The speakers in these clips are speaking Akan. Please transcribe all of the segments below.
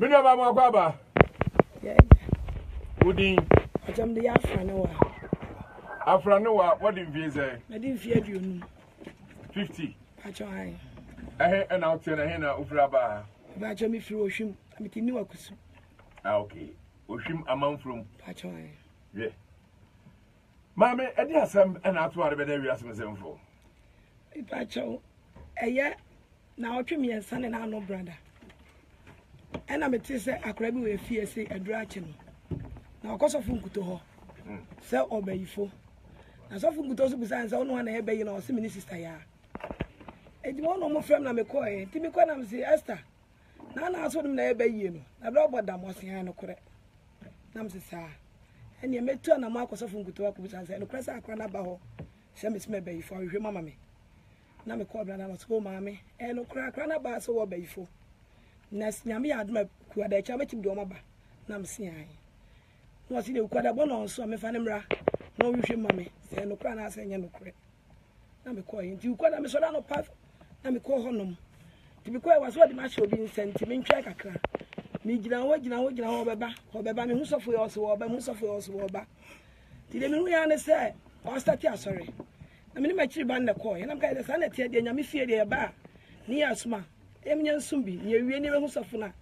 Me nua ba mu akɔ aba. Wodin. Ɔkyɛm de yɛ afra ne wa. Afra ne wa wɔde mfie sɛ. Mɛde mfie 50. 50. Pakyɛ ayi. Ɛhe ɛna woteɛ na ɛhe na wofiri aba ha? Pakyɛ mefiri Ohwim. Mete New Akusu. Ah okay. Ohwim amanfurom. Pakyɛ ayi. Hwɛ. Maame, ɛde asɛm ɛna ato ade bɛda wiase nsɛmfo. Pakyɛ ɛyɛ naawɔtwe mmiɛnsa ne n'ano brada. Ɛna mete sɛ akora bi wɔ efie se aduru akye no. Na ɔkɔ sɔfo nkuto hɔ sɛ ɔbɛyifo. Na sɔfo nkuto so bisa sɛ ɔno ana ɛbɛyi na ɔse me ne sista yaa. Enti wɔn na wɔn frɛ me na mekɔɛ. Nti mekɔ na mese Esther na ana aso nim na ɛbɛyie no. Na berɛ ɔbɔ dam ɔse ɛyɛ nokorɛ. Na mese saa. Ɛneɛ mɛtu anamɔ akɔ sɔfo nkuto hɔ akɔbisa sɛ nokorɛ sɛ akora no aba hɔ sɛ mese mɛbɛyifo ahwehwɛ mu ama me. Na mekɔɔ bra na ɔse o maame ɛyɛ nokorɛ akora no aba sɛ wɔ bɛyifo. Na Nyame yɛ adom a kuada akyi a wobɛtumi de wɔn aba. Na mese ae. Na ɔse deɛ kuada bɔ na ɔnso a memfa no mmra na ɔnhwehwɛ mu ma me sɛ ɛyɛ nokorɛ anaasɛ ɛnyɛ nokorɛ. Na mekɔɔ nti kuada mesɔre anɔpa na mekɔɔ hɔnom. Nti mekɔɔ wɔ sɛ ɔde mahyɛ obi nsa nti mentwɛn kakra. Megyina hɔ gyina hɔ gyina hɔ ɔbɛba ɔbɛba mehu sɔfo yɛ ɔse wɔba mehu sɔfo yɛ ɔse wɔba. Nti deɛ mehu yɛ ne sɛ ɔstate asɔre. Na me ne m'akyiri ba no na ɛkɔɔ. Yɛnam kae sɛ saa na ɛteɛ deɛ Nyame fie deɛ yɛba a ne yɛ asoma. Yɛmenya nsom bi na yɛwie ne yɛbɛhu sɔfo no a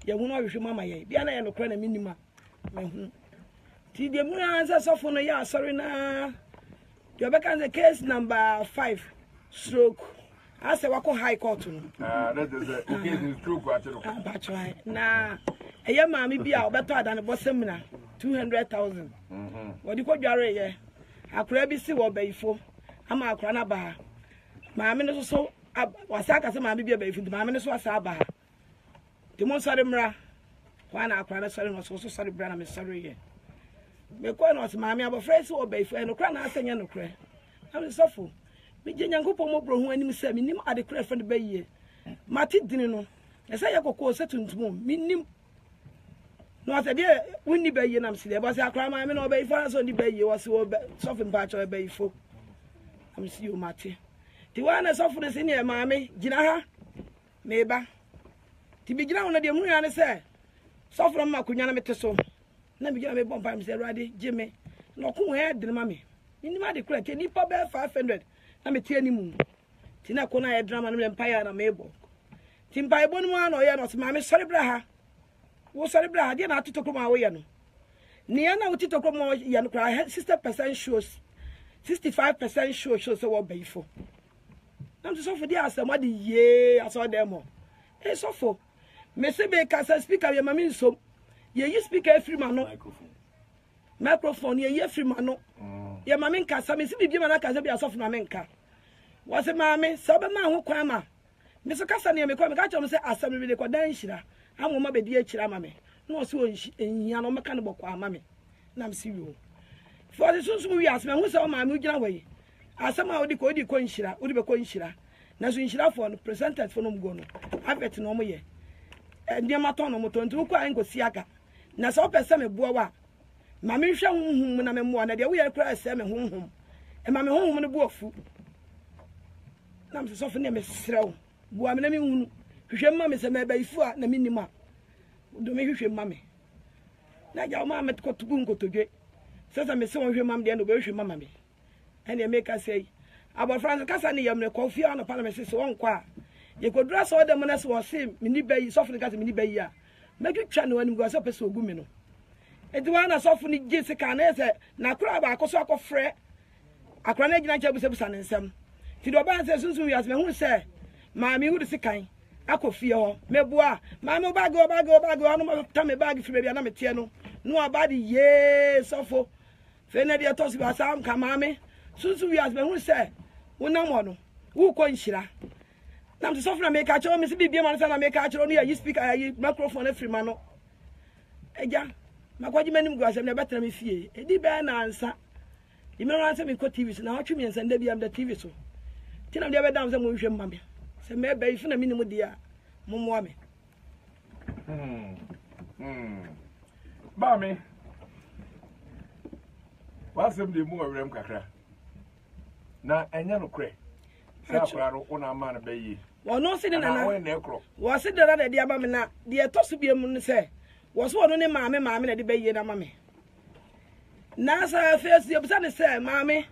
yɛhu no ɔhwehwɛ mu ama yɛn. Bia na yɛ nokorɛ na mennim a mahu. Nti deɛ mu ara sɛ sɔfo no yɛ asɔre no ara deɛ ɔbɛka sɛ case number 5 stroke asɛ wakɔ high court no. Ah, that is a case in stroke ate no. Ah, na ɛyɛ maame bi a ɔbɛtɔ adanebɔ sɛmina 200,000. Wɔde kɔ dwareyɛ. Akwadaa bi si wɔ ɔbayifo ama akwadaa no aba ha. Maame no nso so wasa aka sɛ maame bi abayifo nti maame no nso asa aba ha. Nti mo nsɔre mmra. Hɔ a na akwadaa no sɔre na ɔsɛ ɔso sɔre bra na mesɔre yɛ. Mekɔɛ na ɔsɛ maame abɔfra yi si wɔ ɔbayifo ɛyɛ nokorɛ anaasɛ nyɛ nokorɛ. Na me sɔfo, megye Nyankopɔn mmɔborɔ ho anim sɛ menim ade korɔ ɛfɛ no bɛyie. Mate dini no, na sɛ yɛ kɔkɔɔ sɛ tuntum menim. Na ɔsɛ deɛ wonni bɛyie nam si deɛ bɔsɛ akora maame na ɔbɛyifo anasɛ ɔnni bɛyie wɔsi wɔ bɛ sɔfo mpakyɛ ɔbɛyifo nam si yɛ mate te wɔn na sɔfo no si neɛ maame gyina ha meba te bi gyina hɔ no deɛ mu yɛ ne sɛ sɔfo no ma akonnwa no mete so na megyina mebɔ mpae sɛ awurade gye me na ɔko wɔn ɛdene ma me menim ade kora te nipa bɛyɛ 500 na mete anim te na ko no ayɛ drama no mɛ mpaeɛ na mebɔ te mpaebɔ no mu ara na ɔyɛ no ɔsɛ maame sɔre bra ha Wosɔre bra adeɛ na ate tokuro mu a woyɛ no. Nea na wote tokuro mu a woyɛ no koraa 60% shows 65% show show sɛ wɔ bayifo. Na mte sɔfo deɛ asɛm ade yie asɔre dɛm hɔ. Ee sɔfo, mese me kasa speaker yɛ ma me nsom. Yɛyi speaker afiri ma no. Microphone yɛyi afiri ma no. Yɛ ma me nkasa mese biribi ma no akasa bi asɔfo ma me nka. Wɔse maame sɛ wobɛma ho kwan ma Me so kasa nea mekɔ meka kyerɛ wɔn sɛ asɛm no mede kɔdan nhyira ama wɔn abɛdi akyire ama me na wɔse ɔnhia no wɔmmɛka no bɔkɔɔ ama me na mese yoo fo ɔse sunsum wiase mahu sɛ wo maame wogyina hɔ yi asɛm a wode kɔ wode kɔ nhyira wode bɛkɔ nhyira nanso nhyirafoɔ no presenters fo no mgo no advert na wɔyɛ nneɛma tɔn na wɔtɔn nti wokɔ a nkɔsi aga na sɛ wopɛ sɛ meboa wo a ma menhwɛ honhom mu na memmoa na deɛ woyɛ koraa ɛsɛ me honhom ɛma me honhom no bo afu Na mesɛ sɔfo neɛ mesrɛ wo boa me na menhunu hwehwɛ mu ma me sɛ mɛbayifo a na mennim a dome hwehwɛ mu ma me na agya wo maa mekɔto gu nkotodwe sɛ sɛ mese wɔn hwɛ ma me deɛ na wɔbɛhwehwɛ mu ama me ɛneɛ meka sɛ yi abɔfra nso kasa ne yam no kɔ fie anɔpa na mese sɛ wɔnkɔ a yɛkɔduru asɔre dɛm no sɛ wɔse meni bɛyi sɔfo no ka sɛ meni bɛyi a mɛtwitwa ne anim sɛ ɔpɛ sɛ ɔgu me no nti wɔn na sɔfo no gye sika na yɛ sɛ n'akora baako so akɔfrɛ Akora no agyina nkyɛn abusabusa ne nsɛm. Nti deɛ ɔbaa sɛ sunsum wiase mahunu sɛ maame wode sekan akɔ fie hɔ. Meboa maame wo baage wɔ baage wɔ baage wɔ ano mata me baage firi baabi a na meteɛ no na waba de yee sɔfo. Fei na deɛ ɛtɔ so bi asa nka maame sunsum wiase mahunu sɛ wonam hɔ no wokɔ nhyira. Na mte sɔfo na meka kyerɛ me sɛ biribi ma no sɛ na meka kyerɛ no yɛyi speaker yɛyi microphone afiri ma no. Agya makɔgye m'anim gu asɛm na ɛbɛtena me fie. Ɛdi bɛɛ nansa. Deɛ mɛhu ara sɛ mekɔ TV so naawɔtwe mmiɛnsa nda biara meda TV so. Nti na mede abɛda mo sɛ monhwɛ mma me. Sɛ mɛba yi fo na menni mo deɛ a, mommoa me. Maame, w'asɛm deɛ mu wɔ werɛm kakra. Na ɛnyɛ nokorɛ sɛ akwadaa no wo na ama no bɛyie. Ɔno se ne nana. Wɔse nana na ɛde ama me na deɛ ɛtɔ so biom ne sɛ wɔse ɔno ne maame maame na ɛde bɛyie no ama me. Na sɛ afei so yɛbisa ne sɛ maame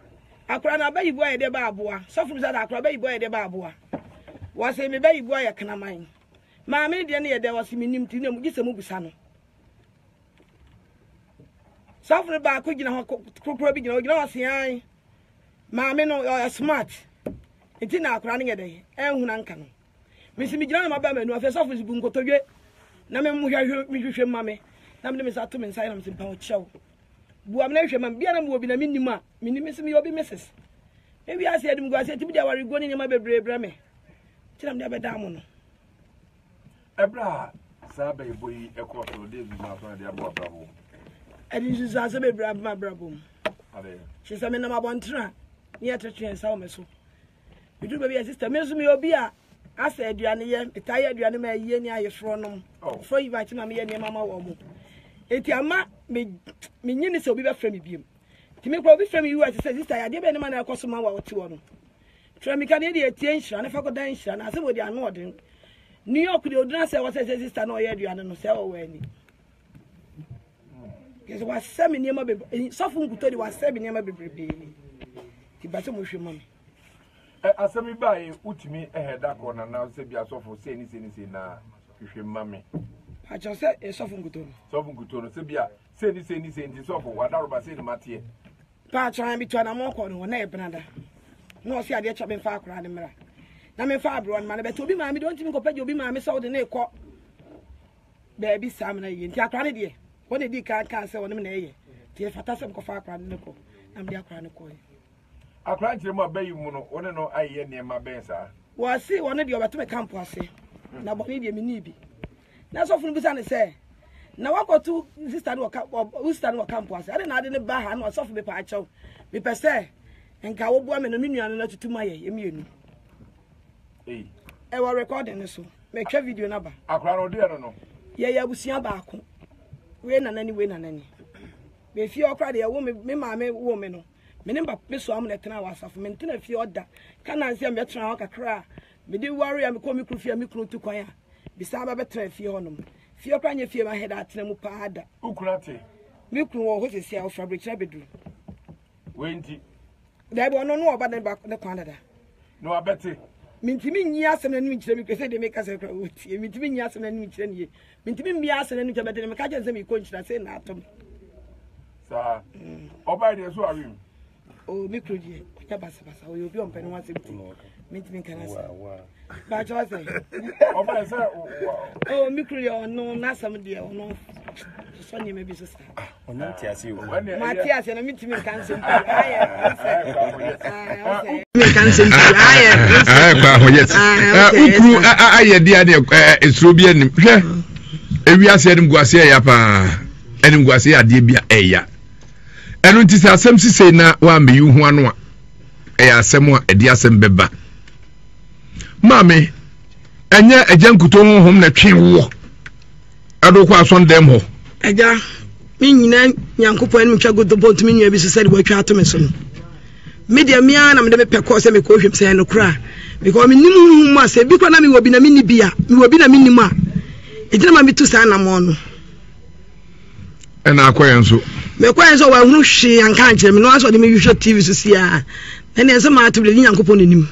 akora no abɛyibu ayɛ deɛ ba aboa. Sɔfo bisa sɛ akora bɛyibu ayɛ deɛ ba aboa. Wɔse me bɛyibu ayɛ kraman. Maame no deɛ no yɛ dɛ wɔse menim nti na gye sɛ mobisa no. Sɔfo no baako gyina hɔ korokoro bi gyina hɔ gyina hɔ sean. Maame no ɔyɛ smart. Nti na akora no yɛ dɛ ɛnhunu anka no. Mesi megyina na maba m'anu afei sɔfo si bu nkotodwe na me hwehwɛ mehwehwɛ ma me na mede me nsa to me nsa na mese mpa ɔkyɛw. Bua me na hwehwɛ ma me bia na mewɔ bi na mennim a mennim mese meyɛ obi Mrs. Me wiase animguase atumi de awareguo ne nneɛma bebree brɛ me. Nti na mede abɛda mo no. Ɛberɛ a saa abayibɔ yi kɔɔ so no, deɛ nsunsuansoɔ na ɛde abɔ abrabɔ mu? Ɛde nsunsuansoɔ bebree aba m'abrabɔ mu. Kyerɛ sɛ menam abɔntene a, ne yɛtoto yɛn nsa wɔ me so. Meduru baabi a sista, me nso meyɛ obi a asɛ aduane yɛ, metaa yɛ aduane ma ayie ne ayeforɔ nom. Oh. Forɔ invite ma meyɛ nneɛma ma wɔn mo. Enti ama me menye ne sɛ obi bɛfrɛ me biom. Nti me kora obi frɛ me US sɛ sista yɛ adeɛ bɛn ne ma na ɛkɔ so ma wa wote hɔ no. Twerɛ mika deɛ deɛ tie nhyira ne fa kɔda nhyira na asɛm wɔde ano ɔden. New York deɛ oduna sɛ wɔsɛ sɛ sista na ɔyɛ aduane no sɛ ɔwɔ ani. Kɛsɛ wasɛ me nneɛma bebree sɔfo nkuto de wasɛ me nneɛma bebrebe. Ti ba sɛ mo hwɛ ma me. Ɛ asɛm yi baeɛ wotumi ɛhɛ da kɔ nana sɛ bi asɔfo sei ne sei ne sei na hwehwɛ ma me. Akyɛw sɛ sɔfo nkuto no. Sɔfo nkuto no sɛ bi a sei ne sei ne sei nti sɔfo wadaroba sei ne mateɛ. Paatwɔ an metu anamɔn kɔɔ no hɔ na ɛyɛ benada na ɔse adeɛ kyɛ memfa akwaraa no mmra na memfa aberewa no ma no bɛte obi maame deɛ ɔntumi nkɔpɛ gye obi maame sɛ wode ne kɔ baabi saa mena yie nti akwaraa no deɛ wɔn na ɛdi kan kaa sɛ ɔne me na ɛyɛ nti ɛfata sɛ mekɔfa akwaraa no ne kɔ na mede akwaraa no kɔɛ Akora nkyerɛ mu a bɛyi mu no, wo ne no ayeyɛ nneɛma bɛn saa? Wɔse ɔno deɛ ɔbɛto me kampo ase, na bɔne deɛ menii bi. Na sɔfo no bisa no sɛ, na wakɔto sista no wɔ wo sista no wɔ kampo ase, ade na ade no ba ha na ɔsɔfo mepɛ akyɛw, mepɛ sɛ nka woboa me no me nua no na tutu ma yɛ mmienu. Ɛwɔ recording no so, matwa video no aba. Akora no ɔdeɛ no no. Yɛyɛ abusua baako, wei nana ni wei nana ni. Mefie ɔkora deɛ ɛwo me me maame wo me no. Me ne papa me soa mo na ɛtena wɔ asafo. Mentena fie ɔda. Ka nansi a mebɛtena hɔ kakra a mede ware a mekɔ me kunu fie a me kunu tu kwan a mesan ba bɛtena fie hɔnom. Fie koraa nyɛ fie mahɛ da atena mu paa da. Wo kunu ate? Me kunu wɔ hɔ sisi a ɔfiri aburokyire abɛduru. Wei nti? Daabi ɔno no ɔba ne ba ne kwan dada. Na wabɛte? Mentumi nyi asɛm no anim nkyerɛ me kunu sɛ deɛ meka sɛ kora ɔtie. Mentumi nyi asɛm no anim nkyerɛ ne yie. Mentumi mmia asɛm no anim nkyerɛ bɛte ne meka kyerɛ no sɛ mekɔ nhyira sɛ na atɔ me. Saa. Ɔbaa deɛ so awim. Oh, me kuro deɛ ɔnyɛ basabasa ɔyɛ obi ɔmpɛ ne ho asɛm ti mentumi nka no asɛm baakyɛ sɛ ɔbaa sɛ oh me kuro deɛ ɔno n'asɛm deɛ ɔno sosɔ nneɛma bi so saa ah, ɔno nte ase o mate ase na mentumi nka nsɛm pii ayɛ menka nsɛm pii ayɛ ayɛ kɔ ahɔ yes wokuru ayɛ deɛ adeɛ esuro bi anim hwɛ ewiase anim gu aseɛ ya paa Animguase yɛ adeɛ bi a ɛya. Ɛno nti sɛ asɛm sisei na woammɛyi wo ho ano a, ɛyɛ asɛm a ɛde asɛm bɛba. Maame, ɛnyɛ agya nkuto honhom na ɛtwe woɔ ɛde wokɔ asɔn dɛm hɔ. Agya, me nyina Nyankopɔn anim twa godobɔ ntumi nua bi so sɛde wɔatwa ato me so no. Me deɛ me ara na mede me pɛ kɔɔ sɛ mekɔ hwɛm sɛ ɛyɛ nokorɛ a because menim honhom mu a sɛ ebi kora na mewɔ bi na menni bi a mewɔ bi na mennim a ɛgyina ma metu saa anammɔn no. Ɛna akɔyɛ nso. Mekɔyɛ nso wɔahunu hwee anka ankyerɛ me no asɛ ɔde me hwehwɛ TV so siaa na neɛ sɛ maate bere ne Nyankopɔn n'anim.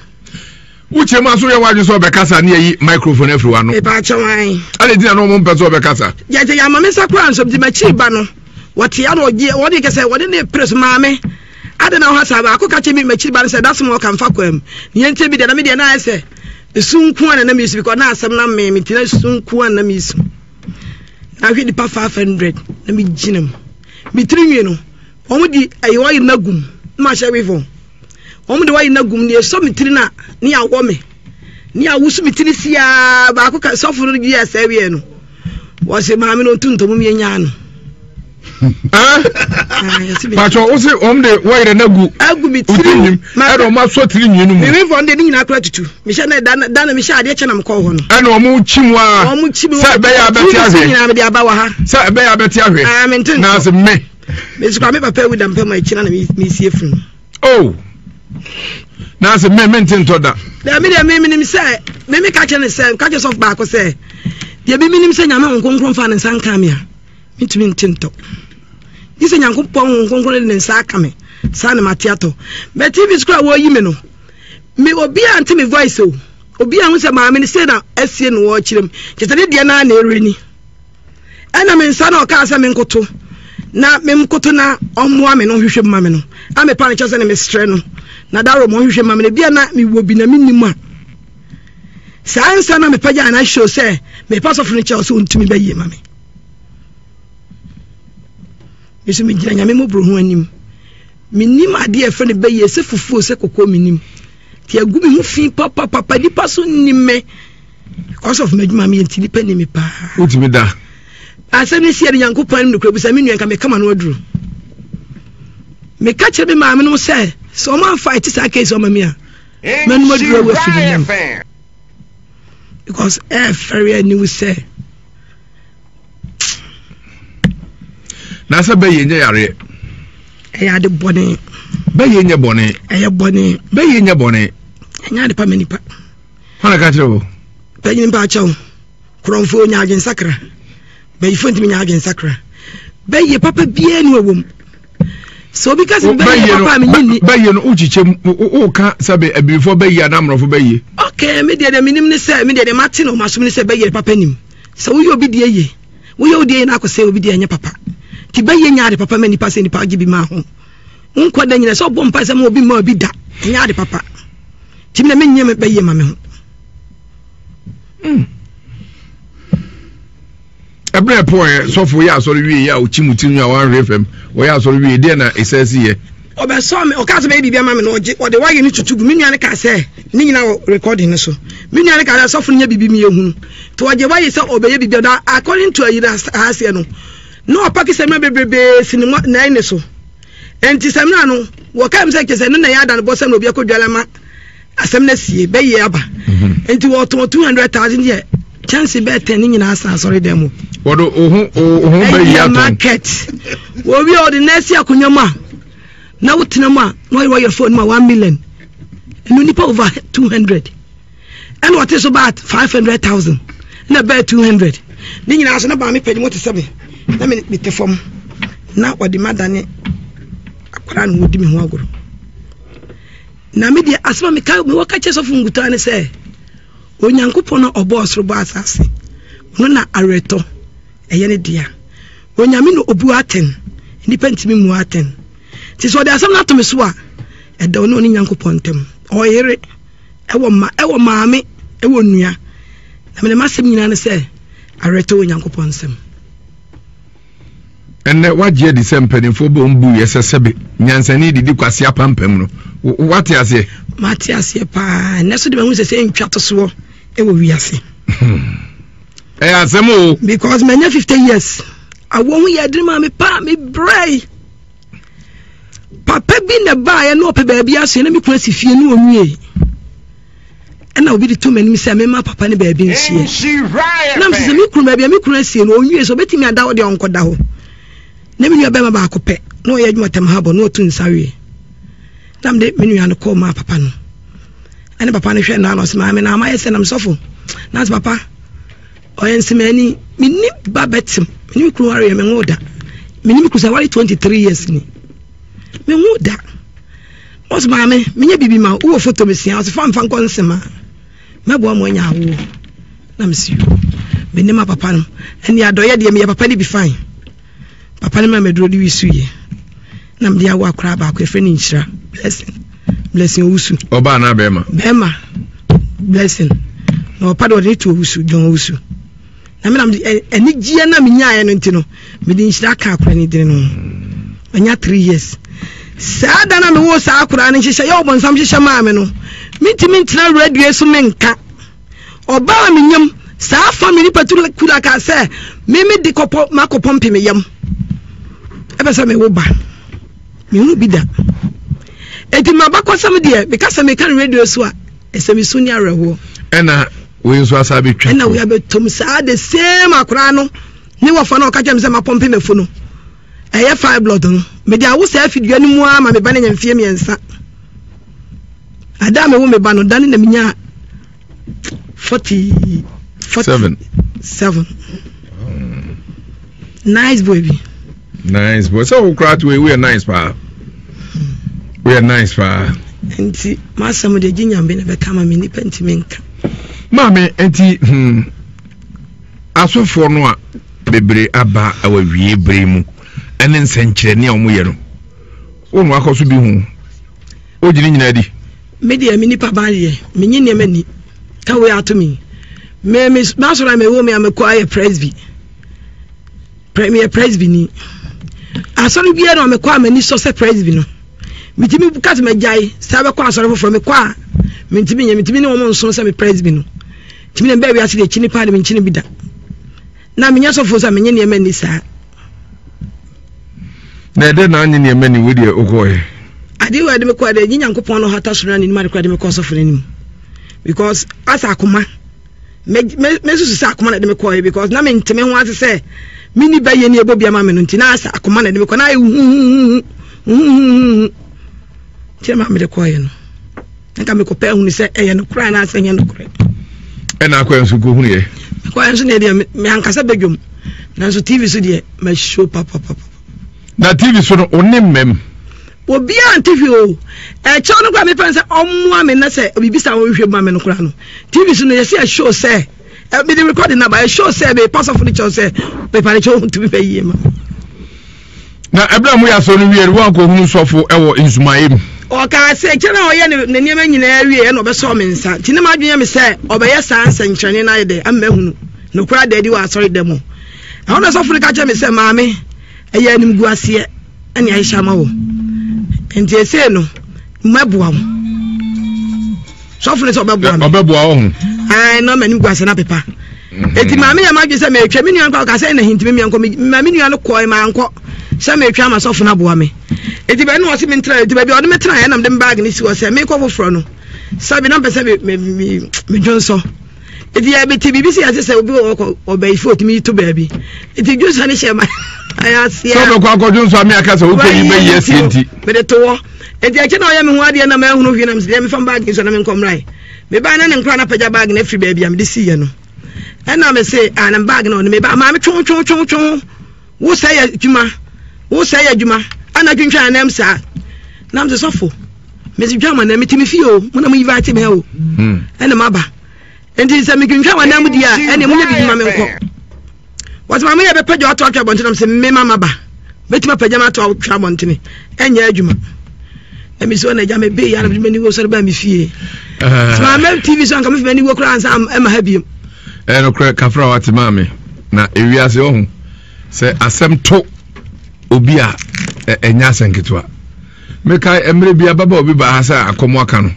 Wokyɛ mu aso yɛ w'adwene sɛ ɔbɛkasa ne ayi microphone afiri w'ano. Mepa akyɛ wan. Ɛna nti na na ɔmo mpɛ sɛ ɔbɛkasa. Gyagya yɛ ama me nsa koraa nso nti m'akyiri ba no wɔte ano ɔgye wɔde kɛsɛ wɔde ne pere so maame ade na ɔha saa baako ka kyerɛ mi m'akyiri ba no sɛ dasem ɔka mfa kwaa mu ne yɛn nti bi deɛ na me deɛ na ayɛ sɛ esu nko a na na mesu because na asɛm na mee me nti na esu nko a na mesu. Na ahwɛ nipa 500 na me gyina mu. Me tiri nwi no, wɔn di ɛyɛ ɔyɛ na gum na ma hyɛ weavon. Wɔn de ɔyɛ na gum na esɔ me tiri na ne awɔ me. Ne awosu me tiri siaa baako ka sɔfo no yɛ sɛ wiɛ no. Wɔsi maame no otu ntomu mi enya no. Pàtó o se wɔn de wɔyerɛ na gu agu mi tiri mu ɛna wɔn asɔ tiri nwi no mu. Mi weavon de ne nyinaa kura tutu. Mehyɛ na da da na mehyɛ adeɛ kyɛ na mekɔɔ hɔ no. Ɛna wɔn kyi mu a. Wɔn kyi mu sɛ ɛbɛyɛ abɛte ahwɛ. Nyinaa mede aba wɔ ha. Sɛ ɛbɛyɛ abɛte ahwɛ. Aa mente ntɔ. Na ase me. Mesi kwa me papa awu da mpɛ ma akyi na na mesie funu. Oh. Na ase me mente ntɔ da. Daabi deɛ me menim sɛ me me ka kyerɛ ne sɛ ka kyerɛ sɔfo baako sɛ deɛ bi menim sɛ Nyame Honhom Kronkron fa ne nsa nka me a mentumi nte ntɔ. Gye sɛ Nyankopɔn Honhom Kronkron de ne nsa aka me saa na mate atɔ. Bɛ TV so koraa wɔyi me no me obi a nte me voice o. Obi a hu sɛ maame no sei na asie no wɔkyerɛ mu. Kyerɛ sɛ ne deɛ naa na ɛreni. ni. Ɛna me nsa na ɔkaa sɛ menkoto na menkoto na ɔmmoa me na ɔnhwehwɛ mu ma me no a mepa no kyɛ sɛ ne mesrɛ no na daworo ma ɔnhwehwɛ ma me no ebia na mewɔ bi na mennim a saa nsa na mepagya na show sɛ mepa sɔfo no kyɛw sɛ ɔntumi bɛyie ma me. Me nso megyina Nyame mmɔborɔhu anim. Menim adeɛ a ɛfrɛ no bɛyie sɛ fufuo sɛ kɔkɔɔ menim. Nti agu me ho fi papapapa nipa so nnim me. Because of m'adwuma meyɛ nti nipa nim me paa. Wotumi da. Asɛm no si ɛde Nyankopɔn anim nokorɛ bisa me nua nka meka ma no aduru. Meka kyerɛ me maame nom sɛ sɛ ɔmo amfa ɛte saa case ɔma mi a mɛnum aduru awu afiri ne nam. Because ɛɛfɛre aniwu sɛ. Na sɛ bɛyɛ nyɛ yareɛ. Ɛyɛ ade bɔne. Bɛyɛ nyɛ bɔne. Ɛyɛ bɔne. Bɛyɛ nyɛ bɔne. Ɛnyɛ ade pa ma nipa. Hwan na ka kyerɛ wo? Panyin mpa akyɛw. Korɔmfo nya adwensakra. Bayifo ntumi nya adwensakra. Bɛyɛ papa biara ni wɔ mu. Sɛ obi ka sɛ bɛyɛ papa a menye nni. Bɛyɛ no wokyekyɛ mu woka sɛ bɛ abibifoɔ bɛyɛ anaa mmorɔfo bɛyɛ. Okay, me deɛ deɛ menim ne sɛ me deɛ deɛ mate no masom ne sɛ bɛyɛ papa nim. Sɛ woyɛ obi deɛ ye, woyɛ wo deɛ ye na akɔsɛ obi deɛ ɛnyɛ papa. Nti bɛyɛ nya ade papa ma nipa sɛ nipa gye bi ma ho. Wonkɔ da nyina sɛ ɔbɔ mpa sɛ ma obi ma obi da. Ɛnyɛ ade papa. Nti me na menyɛ me bɛyɛ ma me ho. Hmm. Ɛberɛ ɛpo ɛ sɔfo yɛ asɔre wie yɛ a ɔkyi mu tirinwi a wanhwere fam wɔyɛ asɔre wie deɛ na ɛsɛ si yɛ. Ɔbɛsɔ me ɔka sɛ bɛyɛ biribi ama me na ɔgye ɔde wayɛ no tutu gu me nua no kaa sɛ ne nyinaa wɔ recording no so me nua no kaa sɛ sɔfo no nyɛ biribi mi ehunu nti ɔgye wayɛ sɛ ɔbɛyɛ biribi na according to ayi na aseɛ no na ɔpaki sɛmina bebrebe si ne nan ne so. Enti samina no, wɔkae mu sɛ kyerɛ sɛ ɛno na ɛyɛ adanebɔ sɛm na obi akɔdwale ama asɛm no asie bɛyɛ aba. Mhm. Enti wɔtɔn 200,000 yɛ kyɛnse bɛɛ tɛn ne nyinaa san asɔre dan mu. Wɔde oho oho bɛyi atɔn. market. Wɔwie ɔde na asi akonnwa mu a na wotena mu a na ɔyɛ wɔyɛ phone ma 1 million. Ɛno nipa over 200. Ɛna ɔte so baa 500,000 ɛna bɛɛ 200. Ne nyinaa so na maame panyin mo te sɛ me na me mete fam na ɔde ma dane akwadaa na wɔdi me ho agorɔ. Na me deɛ asɛm a meka mewɔ ka kyerɛ sɔfo nkutaa ne sɛ Onyankopɔn a ɔbɔɔ soro bɔɔ asase ɔno na awerɛtɔ ɛyɛ ne dea. Onyame na obu atɛn, nnipa ntumi mmu atɛn. Nti sɛ ɔde asɛm no ato me so a, ɛda ɔne ɔne Nyankopɔn ntam. Ɔyere ɛwɔ ma ɛwɔ maame ɛwɔ nua. Na mene m'asɛm nyinaa ne sɛ awerɛtɔ wɔ Nyankopɔn nsam. Ɛnnɛ wagye adi sɛ mpanimfoɔ bɛ wɔn bu yɛ sɛ sɛbe nyansani didi kwasi apampam no wate aseɛ. Mate aseɛ paa ɛnnɛ so de mahu sɛ sɛ ntwa to soɔ ɛwɔ wiase. Ɛyɛ asɛm o. Because manya 50 years awoɔ ho yɛ adiri maa me paa me brɛe. Papa bi na baeɛ na ɔpɛ baabi asoɛ na me kunu asi fie na ɔnwie. Ɛna obi de to m'anim sɛ mema papa no baabi nsoɛ. Na mesɛ sɛ me kunu baabi a me kunu asie no ɔnwie sɛ ɔbɛtumi ada hɔ deɛ ɔnkɔda hɔ. Na me nua bɛrima baako pɛ na ɔyɛ adwuma tɛm habɔ na ɔtu nsa wie. Na mede me nua no kɔɔ maa papa no. Ɛne papa no hwɛ no ano ɔsɛ maame na amayɛ sɛ nam sɔfo. Na sɛ papa ɔyɛ nsemani menni ba bɛtem mene me kunu wareɛ menwo da. Mene me kunu sɛ ware 23 years ni. Menwo da. Ɔse maame menyɛ biribi ma wo wowɔ foto mesia ɔse fa mfa nkɔ nsema mɛboa mo anya awoɔ na mese yoo mene ma papa no ɛne adɔyɛ deɛ meyɛ papa no bi fine papa no ma maduro de wi so yɛ na mede awo akora baako ɛfrɛ no nhyira blessing blessing owusu ɔbaa na bɛrima bɛrima blessing na ɔpa de ɔde ne to owusu John owusu Na me na mede anigyeɛ na menyaeɛ no nti no mede nhyira ka akora no dini no ho manya 3 years saa da na mewoo saa akora no nhyehyɛ yɛ ɔbɔnsam hyehyɛ maa me no mentumi ntena radio so menka ɔbaa me nyam saa fa me nipa kura ka sɛ me me de kɔpɔ makɔpɔ mpe me yam ɛbɛ sɛ mewo ba mehu bi da eti mabakɔsɛm deɛ meka sɛ meka no radio so a ɛsɛ mesu ne awerɛhoɔ ɛna Wei nso asa abɛtwa Ɛna wei abɛtom saa the same akoraa no ne wɔfa no ɔka kyerɛ me sɛ mapɔmpe mafo no ɛyɛ fibroid no mede awo saa afidua no mu ara ma me ba no anya mfeɛ mmiɛnsa. Ada a mewo me ba no, da no na menya 40, 47. Nice boy bi. Nice boy. Sɛ wo koraa to woyɛ nice paa. Woyɛ nice paa. Nti m'asɛm deɛ gye nyame na bɛka ma me nnipa ntumi nka. Maame nti hmm, asɔfoɔ no a bebree aba wɔ awie bere mu ɛne nsɛnkyerɛnne a wɔyɛ no wo na wakɔ so bi ho wogye ne nyinaa di. Me deɛ me nipa ban deɛ menye nneɛma ni ka wei ato me me me m'asɔrɔ a mewɔ me a mekɔ ayɛ presby pre meyɛ presby ni asɔre biara na mekɔ a m'ani sɔ sɛ presby no metumi ka sɛ magyae sɛ bɛkɔ asɔre foforɔ mekɔ a mentumi nyɛ metumi ne wɔn nso sɛ me presby no tumi na mbɛ wiase deɛ kyini paa de menkyini bi da na menyɛ sɔfo sɛ menye nneɛma ni saa Na ɛdɛ na anye nneɛma ni wo deɛ wokɔɛ. Adeɛ wei de me kɔɛ deɛ nye Nyankopɔn no hata soro na n'anim ade koraa de me kɔ ɔsɔfo n'anim because asa akoma me me me susu sɛ akoma na de me kɔɛ because na me nteme ho ase sɛ me ni bɛyɛ ni ɛbɔ bi ama me no nti na asa akoma na de me kɔ na ayɛ huhuhuhu huhuhuhu nti na maa me de kɔɛ no nka me kɔpɛ ahunu sɛ ɛyɛ nokorɛ anaasɛ ɛnyɛ nokorɛ. Ɛna akɔɛ nso kɔhunu yɛ. Akɔɛ nso deɛ me ankasa bɛdwom nanso TV so deɛ ma show papapapa. Na TV so no wo ne mmam. Obiara nte hwee o. Ɛkyɛw no koraa mepɛ sɛ ɔmmoa me na sɛ biribi saa wɔnhwɛ mu ma me no koraa no. TV so no yɛsɛ ɛshow sɛ mede recording naba ɛshow sɛ mepa sɔfo no kyɛw sɛ mepa no kyɛw ntumi bɛ yie ma. Na ɛberɛ a moyɛ asɔre no wie no woankɔhunu sɔfo ɛwɔ nsumaeɛ mu. Ɔkaa sɛ kyɛ na ɔyɛ ne nneɛma nyinaa wie ɛna ɔbɛsɔɔ me nsa nti ne m'adwene yɛ me sɛ ɔbɛyɛ saa nsɛnkyerɛnne no ayɛ dɛ ama mahunu nokorɛ ada adi wɔ asɔre da mu. Ɛhɔ na sɔfo no ka kyerɛ me sɛ maame ɛyɛ animguaseɛ ɛne ahyehyɛ ama wo nti esei no mɛboa wo sɔfo no sɛ ɔbɛboa me ɔbɛboa wo ho ɛɛ na ɔma animguaseɛ no apepa mhm. eti maame yɛ madwe sɛ metwa me nua nkɔ ɔka sɛ ɛna hintimi mi nkɔ ma me nua no kɔɛ ma nkɔ sɛ metwa ama sɔfo no aboa me eti baabi na ɔse me ntra eti baabi ɔde me tra ɛnam de me baage no si hɔ sɛ mekɔ foforɔ no sɛbi na mpɛ sɛ me me me me dwonsɔ Eti yɛ bete biribi sɛ yɛte sɛ obi wɔ hɔ ɔbɛyifo otumi yi to baabi. Eti dwonsɔ ne hyɛ ma ayɛ aseɛ. Sɛ ɔbɛkɔ akɔ dwonsɔ ame aka sɛ wokɔ yi bɛyi asie nti. Mede to hɔ. Eti akyi na ɔyɛ me ho adeɛ na mahunu hwee na mesɛ deɛ mefa baage nso na menkɔ mmrae. Mebaa na ne nkora na apagya baage no afiri baabi a mede siiɛ no. Ɛna mese ah na baage no ɔne meba maame two two two two. Wo sɛ yɛ adwuma wo sɛ yɛ adwuma ana twintwan anam saa. Na mese sɔfo mese dwa ma na mete me fie o mo na mo invite me o. Hmm. Ɛna maba. Nti sɛ metwintwan w'anan mu di a, ɛnneɛ monyɛ biribi ma menkɔ. Wɔsɛ maame yɛ bɛpagya ato atwe abɔntene nam sɛ me ma maba. Mɛtumi apagya me ato atwe abɔntene. Ɛnyɛ adwuma. Na mesi hɔ na agya mebe yɛ na mede m'ani wɔ sɔre baa me fie. Eh. Sɛ maame TV so anka mefi m'ani wɔ koraa ansa ɛma ha biom. Ɛyɛ nokorɛ kafra wate maame na ewiase ɔho sɛ asɛm to obi a ɛnyɛ asɛm ketewa. Mekae mmerɛ bi ababaa obi baa ha sɛ akɔm aka no.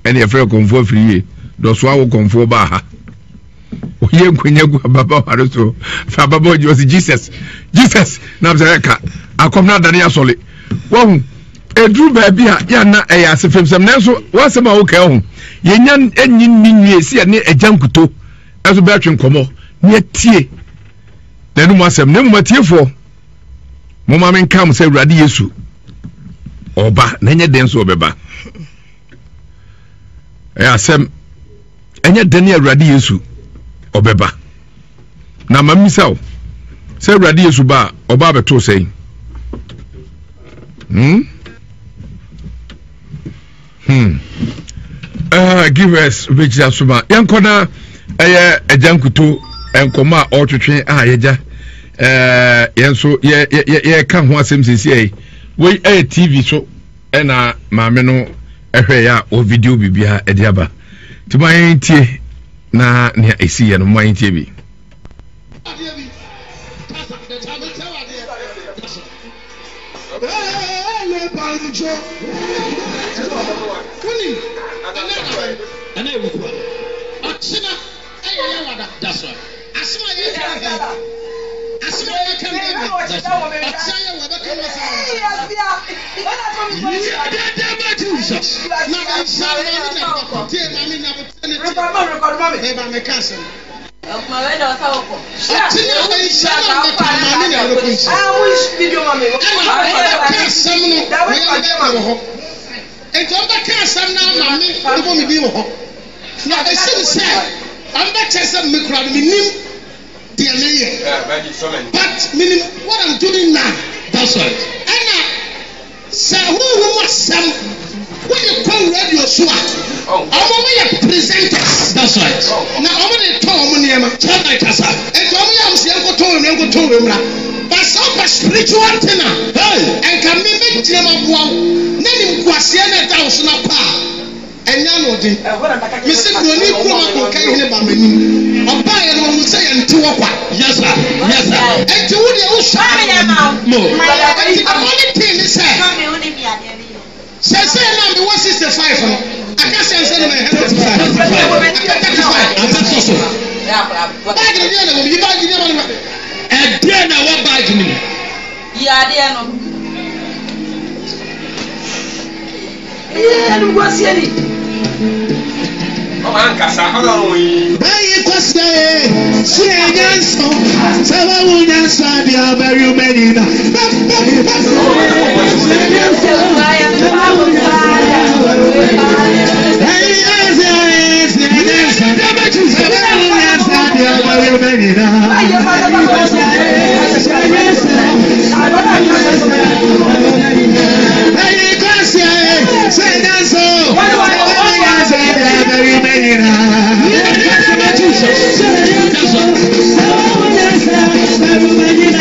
ɛne yɛfrɛ kɔnfoɔ afiri yie dɔsoa wo kɔnfoɔ baa ha ɔyɛ nkonya gu ababaawa no so afei ababaawa gye ɔsi jesus jesus na sɛ ɛka akɔm no adane asɔle wahu ɛduru baabi a yɛana ɛyɛ ase fam sɛm nanso wasɛm a woka ho yɛnya nyi nni nwie si yɛne agya nkuto ɛso bɛtwe nkɔmmɔ ne atie n'anum asɛm na mmom atiefoɔ momma menka mo sɛ awurade yesu ɔba na ɛnyɛ dɛn so ɔbɛba ɛyɛ asɛm ɛnyɛ dɛn ne awurade yesu ɔbɛba na ma mmisa o sɛ awurade yesu ba a ɔba abɛto sɛn hmm Hmm. Uh, give us bɛgyina so ma yɛnkɔ na ɛyɛ agya nkuto nkɔmmɔ a ɔretwetwe a yɛgya eh, yɛn nso yɛka ho asɛm sɛsi yi wei ɛyɛ tv so ɛna maame no ɛhwɛ yɛ a wɔ video biribiara ɛde aba nti ma yɛntie na nea ɛsi yɛ no ma yɛntie bi Nti ɔbɛka asɛm no ama. me wode bɔ me din wɔ hɔ. Na ɛsiane sɛ ɔmbɛkyerɛ sɛ me koraa no menim deɛ meyɛ but menim what I'm doing now. That's right. Ɛna sɛ honhom asɛm wode kɔ radio so a ɔmo ɔmo yɛ presenters. That's right. Na ɔmo de tɔn ɔmo nneɛma. Kyɛ na kasa. Nti ɔmo yɛ ɔmo sɛ yɛnkɔ tɔn wei mmra yɛnkɔ tɔn wei mmra. But sɛ wopɛ spiritual thing a Hey! nka me mɛgyina mu aboa wo na nimguaseɛ no a ɛda wo so no akɔ a ɛnyɛ anoɔden. Mese buroni kurom akonkan hene baa m'anim. Ɔbaeɛ no ɔhuu sɛ yɛnte hɔ kwa. Yes sir. Yes sir. Nti wo deɛ wosɔ Mo. Nti the only thing ne sɛ Seesei no a mewɔ 65 no, aka sɛn sɛ no mayɛ 35? Aka 35. Abɛsɔ so. Baage no deɛ na ɛwɔ mu? Yi baage nneɛma no ma. Ɛdeɛn na ɛwɔ baage no mu? Yi adeɛ no. Bɛyi kwasia e, sua nyansa, sɛ wawu nyansa deɛ ɔbɛwe wobɛnyina. Sua nyansa, sɛ wawu nyansa deɛ ɔbɛwe wobɛnyina. Bɛyi kwasia e, sua nyansa, sɛ wawu nyansa deɛ ɔbɛwe wobɛnyina. Bɛyi kwasia e, sua nyansa, sɛ wawu nyansa deɛ ɔbɛwe wobɛnyina. Bɛyi kwasia e, sua nyansa, sɛ wawu nyansa deɛ ɔbɛwe wobɛnyina.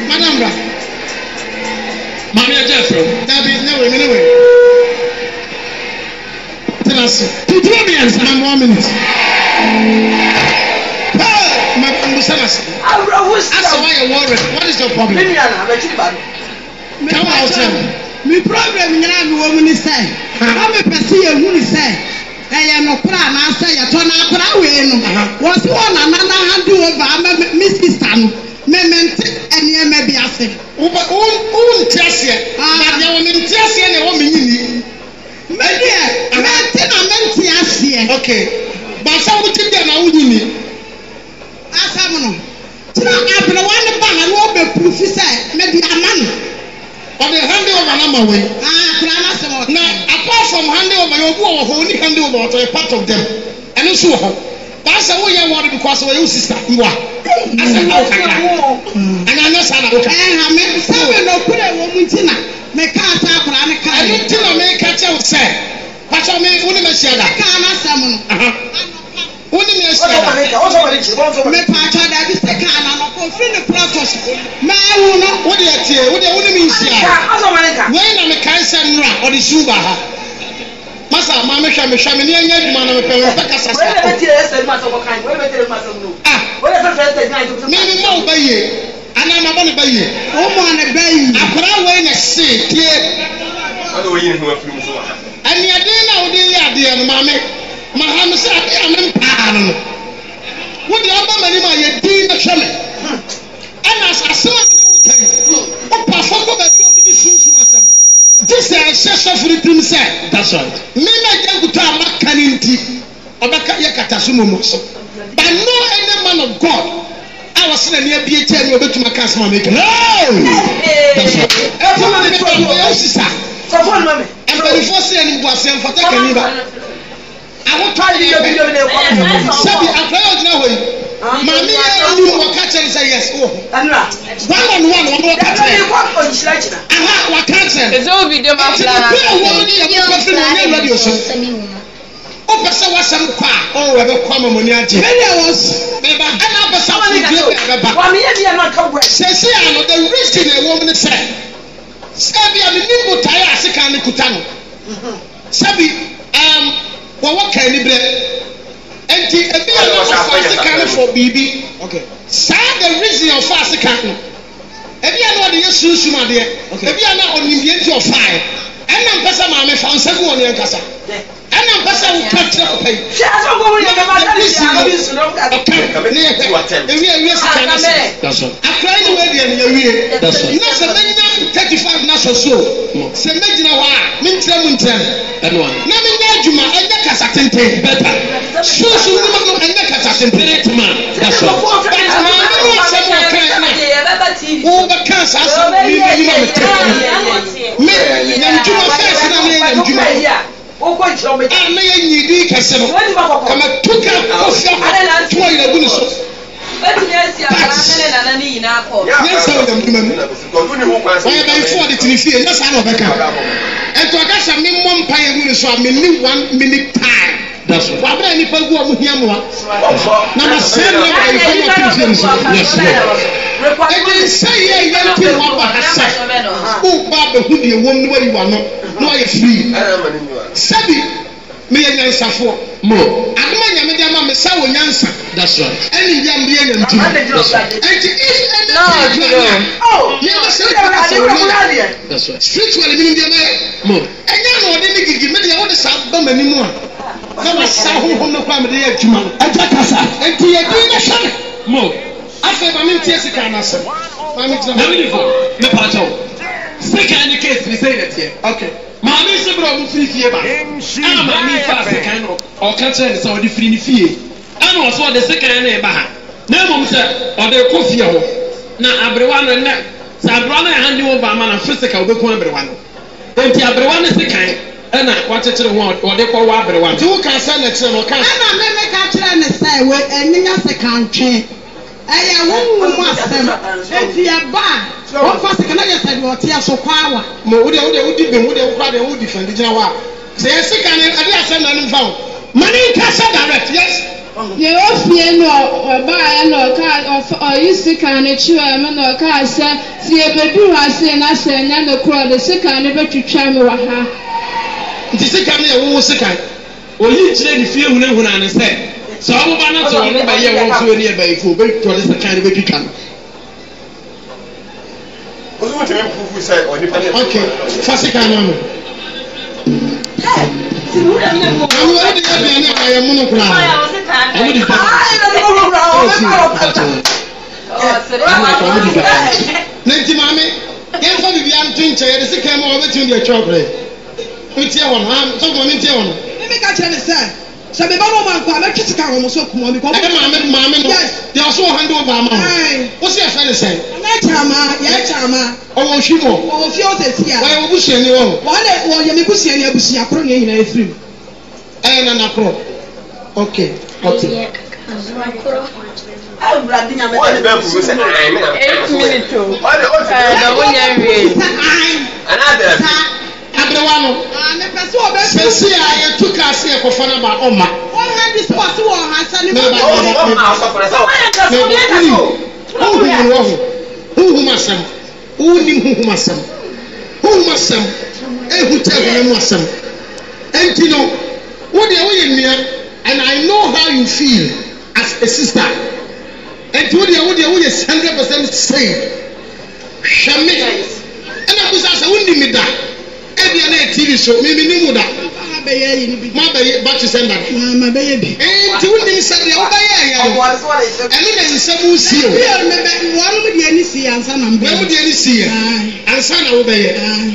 Madam bra. Maame agya afrɛ wo. Dabi, nyɛ wei, me ne wei. Tena ase. Tuturo mmiɛnsa. Ma one minute. Hey, ma mbusa na se. Asa why you worried? What is your problem? Ka wa wo Me problem nyinaa mewɔ mu ne sɛ na mepɛ sɛ yɛhunu sɛ ɛyɛ nokorɛ anaasɛ yɛtɔ na akwadaa wei no wɔse wɔ nana na hand over ama me sister no me mente nneɛma bi ase. Wo ba wo wo nte aseɛ. Na deɛ wɔ me nte aseɛ na ɛwɔ me nyini. Me deɛ mente na mente aseɛ. Okay. But sɛ wo te deɛ na wo nyini. Asɛm no kyerɛ aberewa no ba ha na ɔbɛ prufi sɛ mede ama no. Ɔde hande over no ama wei. Ah akwadaa no asɛm a ɔka Na no. apart from hande over yɛ obi wɔ hɔ ɔni hande over but ɔyɛ part of them ɛno nso wɔ hɔ. But asɛ woyɛ worried because ɔyɛ wo sister mboa asɛ ɛha wo kakra anaa anyɛ saa na woka. Ɛha me sɛ me nɔkorɛ wɔ mu nti na mekaa sɛ akwadaa no kaeɛ. Ɛno nti na meka kyerɛ wo sɛ pakyɛw me wo ne me ahyia da. Kaa n'asɛm no Aha. anɔpa no. Wo ne me ahyia da. Mepatwɔ dabi sɛ kaa no anɔpa ofiri ne prɔto so mawu no. Wo deɛ tie, wo deɛ wo ne me nhyia. Wei na mekae sɛ nnora ɔde siw ba ha. Masa, maame hwɛ me, hwɛ me ne ɛnyɛ adwuma na mepɛ mepɛ kasa saa. Ah, me me ma wo ba yie anaa mabɔ ne ba yie. Wo mɔ ne ba yie. Akwadaa wei na se tie. Aniaden no a wode yɛ adeɛ no maame. Maha no sɛ adeɛ a mempaa no no, wo deɛ woba m'anim a, yɛ dinn na hwɛ me. Ɛna asɛm a me ne wo ka yi, wopa fa kɔ baabi a obi de sunsum asɛm, gye sɛ ɛhyɛ sɔfo no tirim sɛ, me m'agya nkutoo a maka no nti, ɔbɛka yɛ kata so mmom so. But no any man of God a ɔse n'ani abue kyɛɛ me a ɔbɛtumi aka asɛm a meka yi. Ɛti wo de me ba no, ɔyɛ wo sisa. Mpanimfoɔ se animguaseɛ mfata kani ba. Ahotɔ yɛ pɛ. Sɛbi akwadaa yi a ɔgyina hɔ yi, maame yi anim wɔka kyerɛ no sɛ yes wɔ hɔ. One on one wɔn wɔka kyerɛ no. Aha wɔka kyerɛ no. Nti no bere a wɔn ne yɛ mo pɛ firi no ɔnyɛ radio so. Wopɛ sɛ w'asɛm kɔ a, oh ɛbɛkɔ ama mo ani agye. Bɛba ɛna apɛ sɛ asomdwoeɛ bɛ ɛbɛba. Seesei ano the reason ɛwɔ mu ne sɛ. Sɛ ebia minnim botae a sekan no kuta no. Sɛbi, um, wɔwɔ ka anibrɛ. Enti ebia na ɔfaa sekan no for biribi. Saa the reason a ɔfaa sekan no. Ebia na ɔde yɛ sunsum adeɛ. Ebia na ɔnim deɛ nti ɔfaaɛ. Ɛnna mpɛ sɛ maame fa nsa gu ɔne ankasa. Ɛna mpɛ sɛ woka kyerɛ papa yi. Na the reason no, ɔka ne yɛhwɛ. Ewie ewie sika no ase. Akora yi ne wei deɛ no yɛwie. Na sɛ mɛnya 35 na sɔ so o, sɛ mɛgyina hɔ a, menkyerɛ mu nkyerɛ no. Na menyɛ adwuma, ɛnyɛ kasa tenten. Sunsum nnwuma no, ɛnyɛ kasa tenten. But maame no asɛm a ɔkae no a, wobɛka ka saa asɛm wɔ me m'anim a mete me nyamedwuma fɛs na meyɛ nyamedwuma a na yɛnyi din kɛse no ka matu ka kɔ fie akɔ to ayerɛ gu ne so. But nyansa wɔ nyamedwuma mu. Ɔyɛ bɛnfo ɔde te ne fie nyɛ saa na ɔbɛka. Nti ɔka sɛ memmɔ mpaeɛ ngu ne so a menni one minute time. Wɔ abere a nnipa gu a wɔhia mmoa na masɛe mmerɛ wɔ bɛnfo no ɔte ne fie no so. Yes Lord. Enti nsɛeɛ a ɛyɛ nti na waba ha sɛ woreba abɛhu deɛ ɛwom na wayi w'ano na wayɛ free. Sɛbi Meyɛ nyansafoɔ. Mo. Adom a Nyame de ama me sɛ wɔ nyansa. That's right. Ɛne bia mede yɛ Nyame dwuma. That's right. Ɛnti if anything kura me a, me ankasa ne kura sɛ wɔ me. That's right. Spiritually menim deɛ mɛyɛ. Mo. Ɛnyɛ anoɔden ne gigi, me deɛ wode saa ba m'anim a, na wasa honhom no koraa mede yɛ adwuma no. Agya kasa. Ɛnti yɛ din na hwɛ me. Mo. Afei ma mentie sekan no asɛm. Maame gyina hɔ. Nyame difo, mepaakyɛw, sekan ne case ne sei na ɛteɛ. Okay. Maame yi se berɛ a wɔfiri fie ba no, ɛna maame yi faa sekan na ɔka kyerɛɛ no sɛ ɔde firi ne fie, ɛna ɔse ɔde sekan no reba ha, na mmom sɛ ɔde rekɔ fie hɔ, na aberewa no nnɛ, sɛ aberewa no hand over ama no a, physical ɔbɛku aberewa no. Enti aberewa no sekan ɛna wakyekyere ho a ɔde rekɔwɔ aberewa no. Nti wokaa sɛn na kyerɛ no? Ɔkaa sɛ. Ɛna me meka kyerɛɛ no sɛ, Wei ɛnyɛ sekantwe. Ɛyɛ honhom mu asɛm. Enti ɛba a, wɔmfa sika na yɛ sɛ deɛ ɔteɛ so kwaawa. Mo, wo deɛ, wo deɛ wodi bem, wo deɛ wo koraa deɛ wo defend gyina hɔ a, sɛ yɛ sika no, ɛde asɛm na ɛno mfa ho. Ma ne nkasa direct, yes. Yɛwɔ fie no ɔbaeɛ na ɔkaa ɔfa ɔyi sekan no kyerɛɛ me na ɔkaa sɛ sɛ yɛbɛduru ha sei na sɛ ɛnyɛ nokorɛ ɔde sekan no bɛtwitwa me wɔ ha. Nti sekan no yɛ wo wo sekan? Oyi kyerɛɛ ne fie hunahunaa no sɛ, sɛ ɔboba no sɛ ɔno bɛyɛ wɔn so ani abayifo, ɔde sekan no betwitwa no. Ok, fa sekan no ano. Maame wɔde de yɛ aduane a ayɛ mono koraa. Ɔmo de dwa Ɔmo de dwa. Na nti maame, yɛmfa biribiara nto nkyɛn, yɛde sekan ma wɔbɛtumi de atwa ɔbrɛ. Mentie wɔn, ah, sɔfo ma mentie wɔn. Me meka kyerɛ no sɛ, sɛ me ba no ɔma nkɔ a, mɛtwe sika wɔ wɔn so akum wɔn because. Ɛne maame maame no, Yes. deɛ ɔso wɔ hand over ama wo. Ae. Wo se yɛfrɛ no sɛn? Nana Akyaamaa, Yaa Akyaamaa. Ɔwɔ Ohwi mu hɔ? Ɔwɔ fie hɔ seesei a. Ɔyɛ wo busuani wɔ hɔ? Wɔn de, wɔyɛ me busuani, abusua koro na yɛn nyinaa yɛfiri mu. Ɛyɛ nana korɔ? Okay, okay. Aberewa no, sɛsi a yɛtu kaa sɛ yɛkɔfa no aba a, ɔmma. Meba, meba, meba, meba, wonim, honhom no wahu, honhom asɛm, wonnim honhom asɛm, honhom asɛm, ehu kyɛ honam mu asɛm. Enti no, wo deɛ woyɛ nua, and I know how you feel as a sister. Enti wo deɛ, wo deɛ woyɛ 100% saved. Hwɛ me ɛna bisa sɛ wonim me da? Ebia na ɛyɛ TV so, me mennim wo da. Moabɛyɛ battery sɛn dada? Enti wonim sɛ deɛ wobɛyɛɛyɛ no, ɛno na nsɛm resi o. Wɔn deɛ ne siiɛ ansa na mobɛyɛ. Wɔn deɛ ne siiɛ ansa na wobɛyɛ.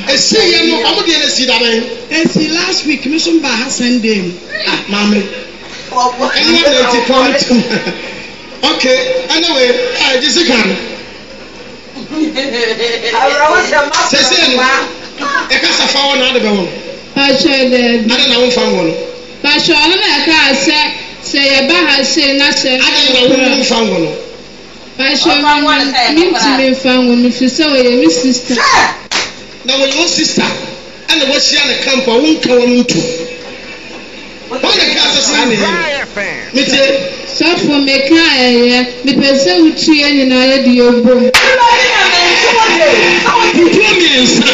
Ɛsiiɛ no, wɔn deɛ no ɛsii da bɛn? Ɛsii last week, me nso mebaa ha Sunday no. Ah, maame, ɛno na nti kɔn no tum. Okay, anyway, ah, gye sika no. Seesei no, ɛka sɛ fa wɔ na ade bɛwɔ no. Pakyɛ daabi. Adɛn na womfa nwɔ no? Pakyɛ ɔno na ɛkaa sɛ sɛ yɛba ha sei na sɛ ɛnyɛ Adɛn na nokorɛ a. womfa nwɔ no? Pakyɛ menim mentumi mfa nwɔ no firi sɛ ɔyɛ me sister. Na wɔyɛ wo sister ɛna wahyia no camp a wonka wɔn nto. Hwan na ɛkaa sɛ saa na ɛyɛ no? Metie. Sɔfo, meka a ɛyɛ. Mepɛ sɛ wotu yɛn nyinaa yɛde yɛ bom. Kutuo mmiɛnsa.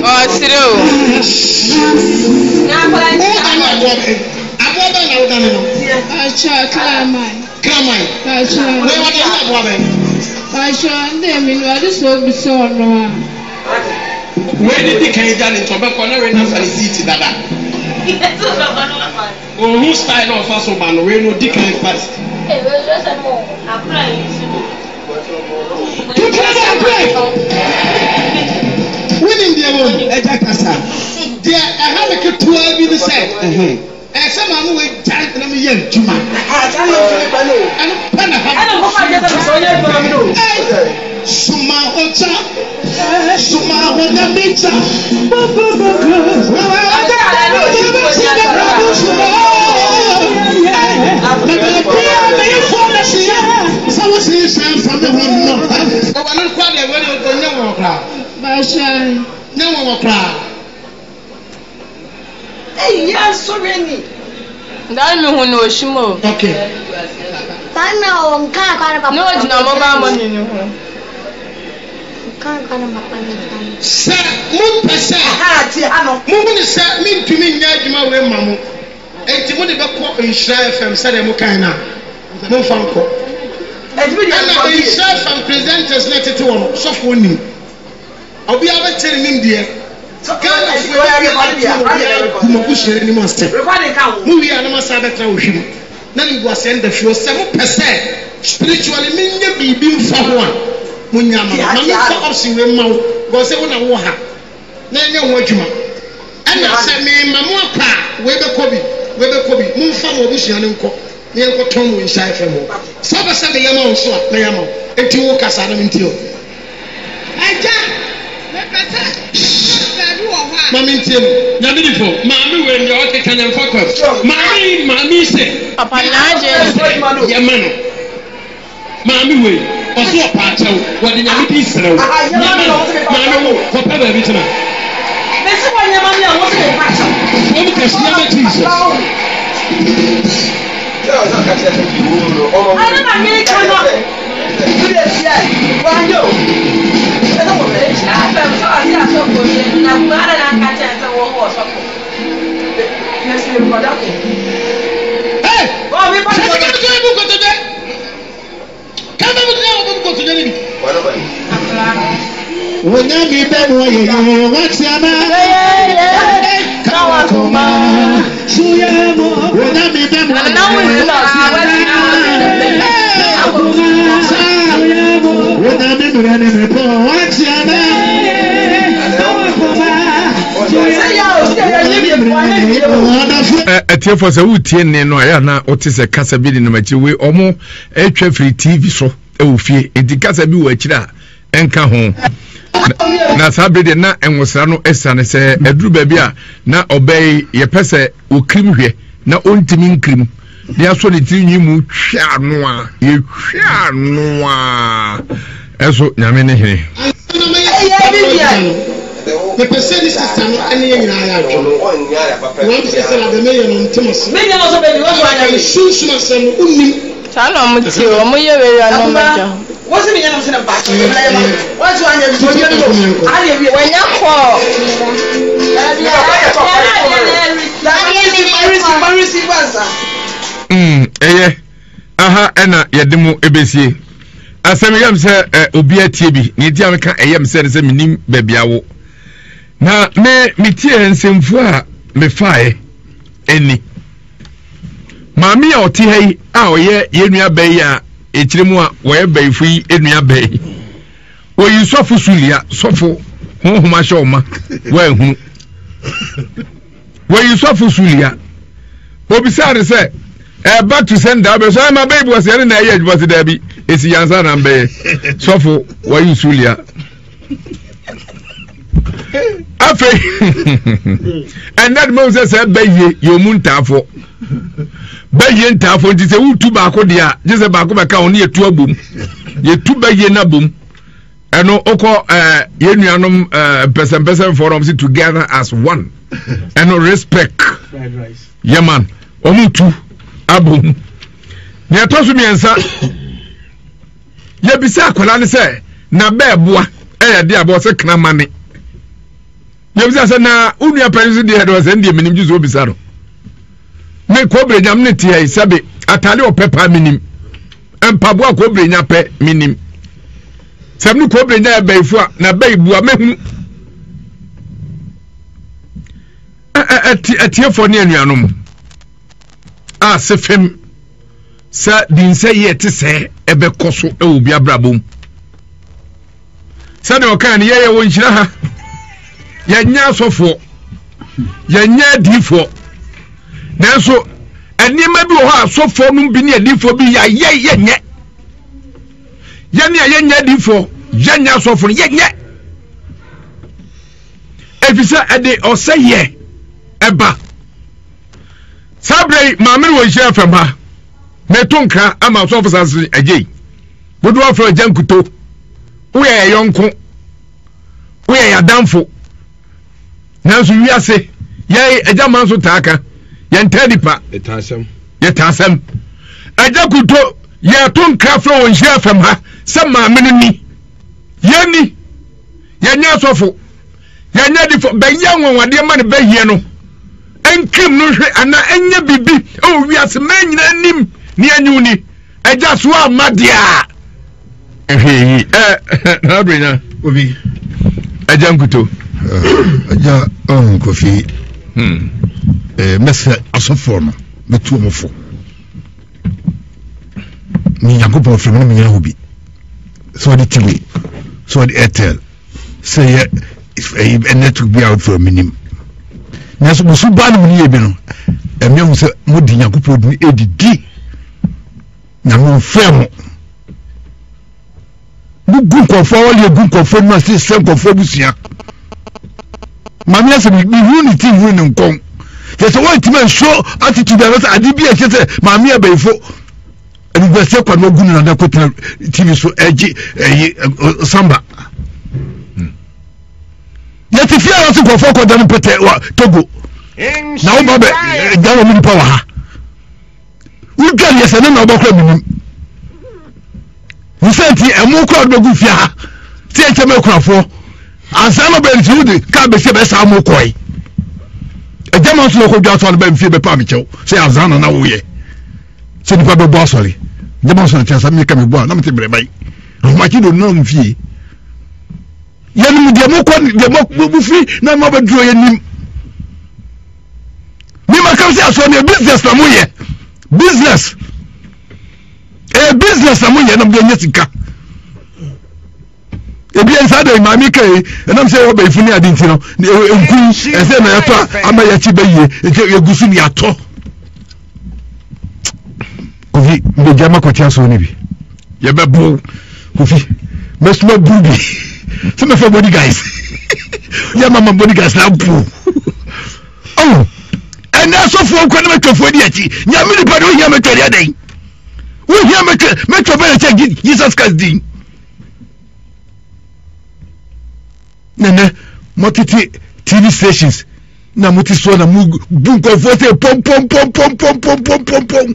Ɔsere o. Wodane aboa bɛn? Aboa bɛn na wodane no? Ɔkyerɛ kraman. Kraman. Pakyɛ. Wei wɔde yɛ aboa bɛn? Pakyɛ ndɛ mi no ɔde sɛ obi sɛ ɔno a. Wei ne di kan gya ne nti ɔbɛkɔ na wei no afa ne seat dada. Ohu style na ɔfa so ba no wei no odi kan first. Tutuo bɔ break. Wonim deɛ wɔ mu? Agya kasa. Deɛ ɛha me Ketewaa bi ne sɛ, ɛyɛ sɛ maame wei gyae na meyɛ adwuma. Ɛno pɛ na ɛha me. Ei, soma ogya, soma onyame gya. Na baabi a meyɛfoɔ bɛhyia sɛ wohyehyɛ mfa me ho no. Ɔwɔ no koraa deɛ wei deɛ ɔnyɛ wɔn koraa. Nyɛ nwanwa koraa. Ei yɛn sɔre ni. Dan me hu no oshim o. Okay. Dan na ɔwɔ nkan kwa ne papa. Na ogyina mobile money no ho. Nkan kwa ne papa ne fa no. Sɛ mopɛ sɛ mohu no sɛ mentumi nyɛ adwuma wei mma mo, enti mode bɛkɔ Nhyira FM sɛdeɛ mokae no a, momfa nkɔ. Ɛna Nhyira FM presenters no a ɛtete hɔ no, sɔfoɔ nnim. Obiara bɛkyɛ ne nimdeɛ. Ghanafoɔ ani bue ato obiara gu mo abusua no anim ase. Mo wie a na moasan abɛtena wo hwim na animguaseɛ no da fie hɔ. Sɛ mopɛ sɛ spiritually menyɛ biribi mfa ho a, monyɛ ama me. Ma memfa option wei mma wo because sɛ wo na wowɔ ha na yɛnyɛ ho adwuma. Ɛna sɛ mema mo akɔ a, wei bɛkɔ bi, wei bɛkɔ bi. Momfa mo abusua no nkɔ na yɛnkɔtɔn mo Nhyira FM hɔ. Sɛ wopɛ sɛ meyɛ ma wo nso a, mɛyɛ ama wo. Enti wo kasa na mentie wo. Agya, mepɛ sɛ baabi wɔ hɔ a. Ma mentie no. Nyame difo, maame wei nea ɔkeka no ɛmfa kwam. Maame yi, maame yi se. Papa n'adwene. Sɛ yɛma no. Maame wei, ɔse ɔpɛ akyɛw, wɔde Nyame din srɛ wo, yɛma no. Maame wo, kɔpɛ baabi tena. Mese wɔ nyɛma mi a wo se mepa kyɛw. Bom kɛseɛ ma Jesus. Ɛno na meka no. Hey! Sɛ sika bi bu nkotodwe. Kaba bi gyina hɔ bu nkotodwe no bi. Wonyame bɛ mu ɔyɛ yɛ wate ama. Kawa koma. Wonyame bɛ mu ɔyɛ yɛ wate ama. Wonyame mmerɛ ne me pɔ wate ama. Atiefo sɛ wotie nne no a ɛyɛ na wote sɛ kasa bi nenam akyiri wei ɔmo atwa firi tv so wɔ fie nti kasa bi wɔ akyiri a ɛnka ho na saa bere deɛ na nwosra no asiane sɛ aduru baabi a na ɔbaa yi yɛpɛ sɛ ɔkirim hwɛ na ɔntumi nkirim na yɛasɔ ne tiri nwi mu hwɛ ano a yɛhwɛ ano a ɛso nyame ne hene. Mepɛ sɛ ne sista no ne yɛn nyinaa yɛ adwene. Wɔn sɛ sɛ na deɛ meyɛ no nte m'ase. Sunsum asɛm no wonnim. Saa na ɔmo te o, ɔmo yɛ wei a na ɔmo agya hɔ. Wanya kɔɔ. Mm, ɛyɛ aha ɛna yɛde mo ɛbɛsie asɛm yam sɛ ɛ obi atie bi ne nti a meka ɛyam sɛ ne sɛ menim baabi awo na me metie nsɛmfua a mefaeɛ ɛni Maame a ɔte ha yi a ɔyɛ yɛn nua bɛyi yi a ekyir mu a wɔyɛ bɛyifo yi nua bɛyi. Oyi sɔfo sulia sɔfo honhom ahyɛ ɔma wɔahunu. Wɔyi sɔfo sulia. Obisaa no sɛ ɛba to sɛ ndaa bɛ so ɛma bɛyi bu ɔsɛ ɛne na ɛyɛ adwuma sɛ daabi esi yansa na mbɛyɛ sɔfo wɔyi sulia. Afei ɛnna de mahu sɛ sɛ bɛyie yɛ ɔmu ntaafoɔ bɛyie ntaafoɔ nti sɛ wotu baako deɛ a gye sɛ baako bɛka ho ne yɛtu abom yɛtu bɛyie no abom ɛno wokɔ ɛɛ yɛn nuanom ɛɛ mpɛsɛmpɛsɛmfoɔ na wɔn si together as one ɛno respect yɛman wɔn tu abom nea ɛtɔ so mmiɛnsa. Yɛbisa akwadaa no sɛ na bɛɛboa ɛyɛ de abɔ sɛ kramane. Yɛbisa sɛ na wo nua panyin so deɛ ɛdɔ sɛ ndeɛ menim gye sɛ obisa no. Me kɔbere nyam ne teɛ yi sɛbe ataade ɔpɛ paa menim. Mpaboa kɔbere nya pɛ menim. Sɛ me kɔbere nya ɛbɛyifo a na bɛyibu a mɛhunu. Atiefoɔ ne anuanom a se fam sɛ dinsɛeɛ ɛte sɛɛ ɛbɛkɔ so wɔ obi abrabɔ mu sɛdeɛ ɔkaa no yɛyɛ wɔ nhyira ha yɛnyɛ asɔfoɔ. Yɛnyɛ adiifoɔ. Nanso nneɛma bi wɔ hɔ a asɔfoɔ nom bi ne adiifoɔ bi yɛ a yɛ yɛnyɛ. Yɛne a yɛnyɛ adiifoɔ, yɛnyɛ asɔfoɔ no, yɛnyɛ. Efisɛ ɛde ɔsɛeɛ ɛba. Saa berɛ yi, maame no wɔ nhyira fam ha. Meto nkra ama asɔfo sanse agye yi. Dodoɔ afrɛ agya nkuto. Woyɛ yɛ yɔnko. Woyɛ yɛ adamfo. Nanso wiase, yɛn agya ma nso taa ka. Yɛntaa nipa. Yɛtaa asɛm. Agya kuto, yɛto nkra frɛ wɔ nhyira fam ha sɛ maame no ni. Yɛni. Yɛnyɛ asɔfo. Yɛnyɛ adifo. Bɛyɛ anwanwadeɛ ma ne bɛyɛ no. Nkim no nhwɛ anaa ɛnyɛ biribi ɛwɔ wiase mmaa nyinaa nim ne anyiw ni. Agya so amma deɛ a. Ɛhwɛ yi ɛ na abirenya. Obi. Agya nkuto. Agya ɔhun kofi. Hmm. Ɛɛ mɛsɛ asɔfoɔ no mɛtu wɔn fo. Ne Nyankopɔn firi mu ne menyina hɔ bi. Sɛ ɔde Tigo, sɛ ɔde Airtel. sɛ yɛ ɛyi network bi a wofura mi nim nanso mo so baa no mu yie bi no ɛmi ahu sɛ mo di nyankopɔn din edidi nyame nfrɛ mo mo gu nkurɔfoɔ awɔle egu nkurɔfoɔ anim ase sɛ nkurɔfoɔ abusua maame asɛ mi hu ne ti hu ne nkɔn kyɛ sɛ wɔntumi nso attitude a sɛ ade bi a ɛkyɛ sɛ maame abɛyifo Animguaseɛ kwa na wagu no nana kɔtena tv so ɛgye ɛyi samba. Yɛte fie a wɔse nkurɔfoɔ kɔda no mpɛtɛ wɔ Togo na woba bɛ gya wɔ mu nipa wɔ ha. Wodwa deɛ sɛ ne na wobɛkora menim. Ne sɛ nti ɛmo kora wode bɛgu fie ha sɛ ɛkyɛ ma akunafoɔ ansa na ɔbɛn nti wode kaa bɛsi bɛsaa mo kɔe. Ɛgya ma nso na ɔkɔdwa so a no bɛmfie bɛpa amekyɛw sɛ ansa na na woyɛ. sɛ nipa bɛbɔ asɔre nyɛ ma sɔrɔ tiasa mi ka mi bɔ a na mi te brɛ bayi ahomakye do nam fie yɛn mu deɛ mo kɔ deɛ mo mo fi na mo abɛduro yɛn nim mi ma kam sɛ asɔre no yɛ business na mo yɛ business ɛyɛ business na mo yɛ na mo de nyɛ sika. Ebi nsa de maame ka yi ɛnam sɛ ɛwɔ bɛyifo ne ade nti no nku ɛsɛ na yɛtɔ a ama yɛakyi bɛyie nti yɛgu so ne yɛatɔ. Kofi mbɛgya ma kɔte asoɔ no bi yɛbɛbo Kofi mɛsoma buru bi sɛ mɛfa body guys yɛ mama body guys na abo oh ɛnɛ asɔfoɔ nkɔ ne mɛtwafoɔ di akyi nyame nipa de wohia mɛtwa deɛ dɛn wohia mɛtwa mɛtwa bɛyɛ kyɛ Jesus Christ din na nɛ mɔtete tv stations na mote soɔ na mo bu nkurɔfoɔ sɛ pɔmpɔmpɔmpɔmpɔmpɔmpɔmpɔm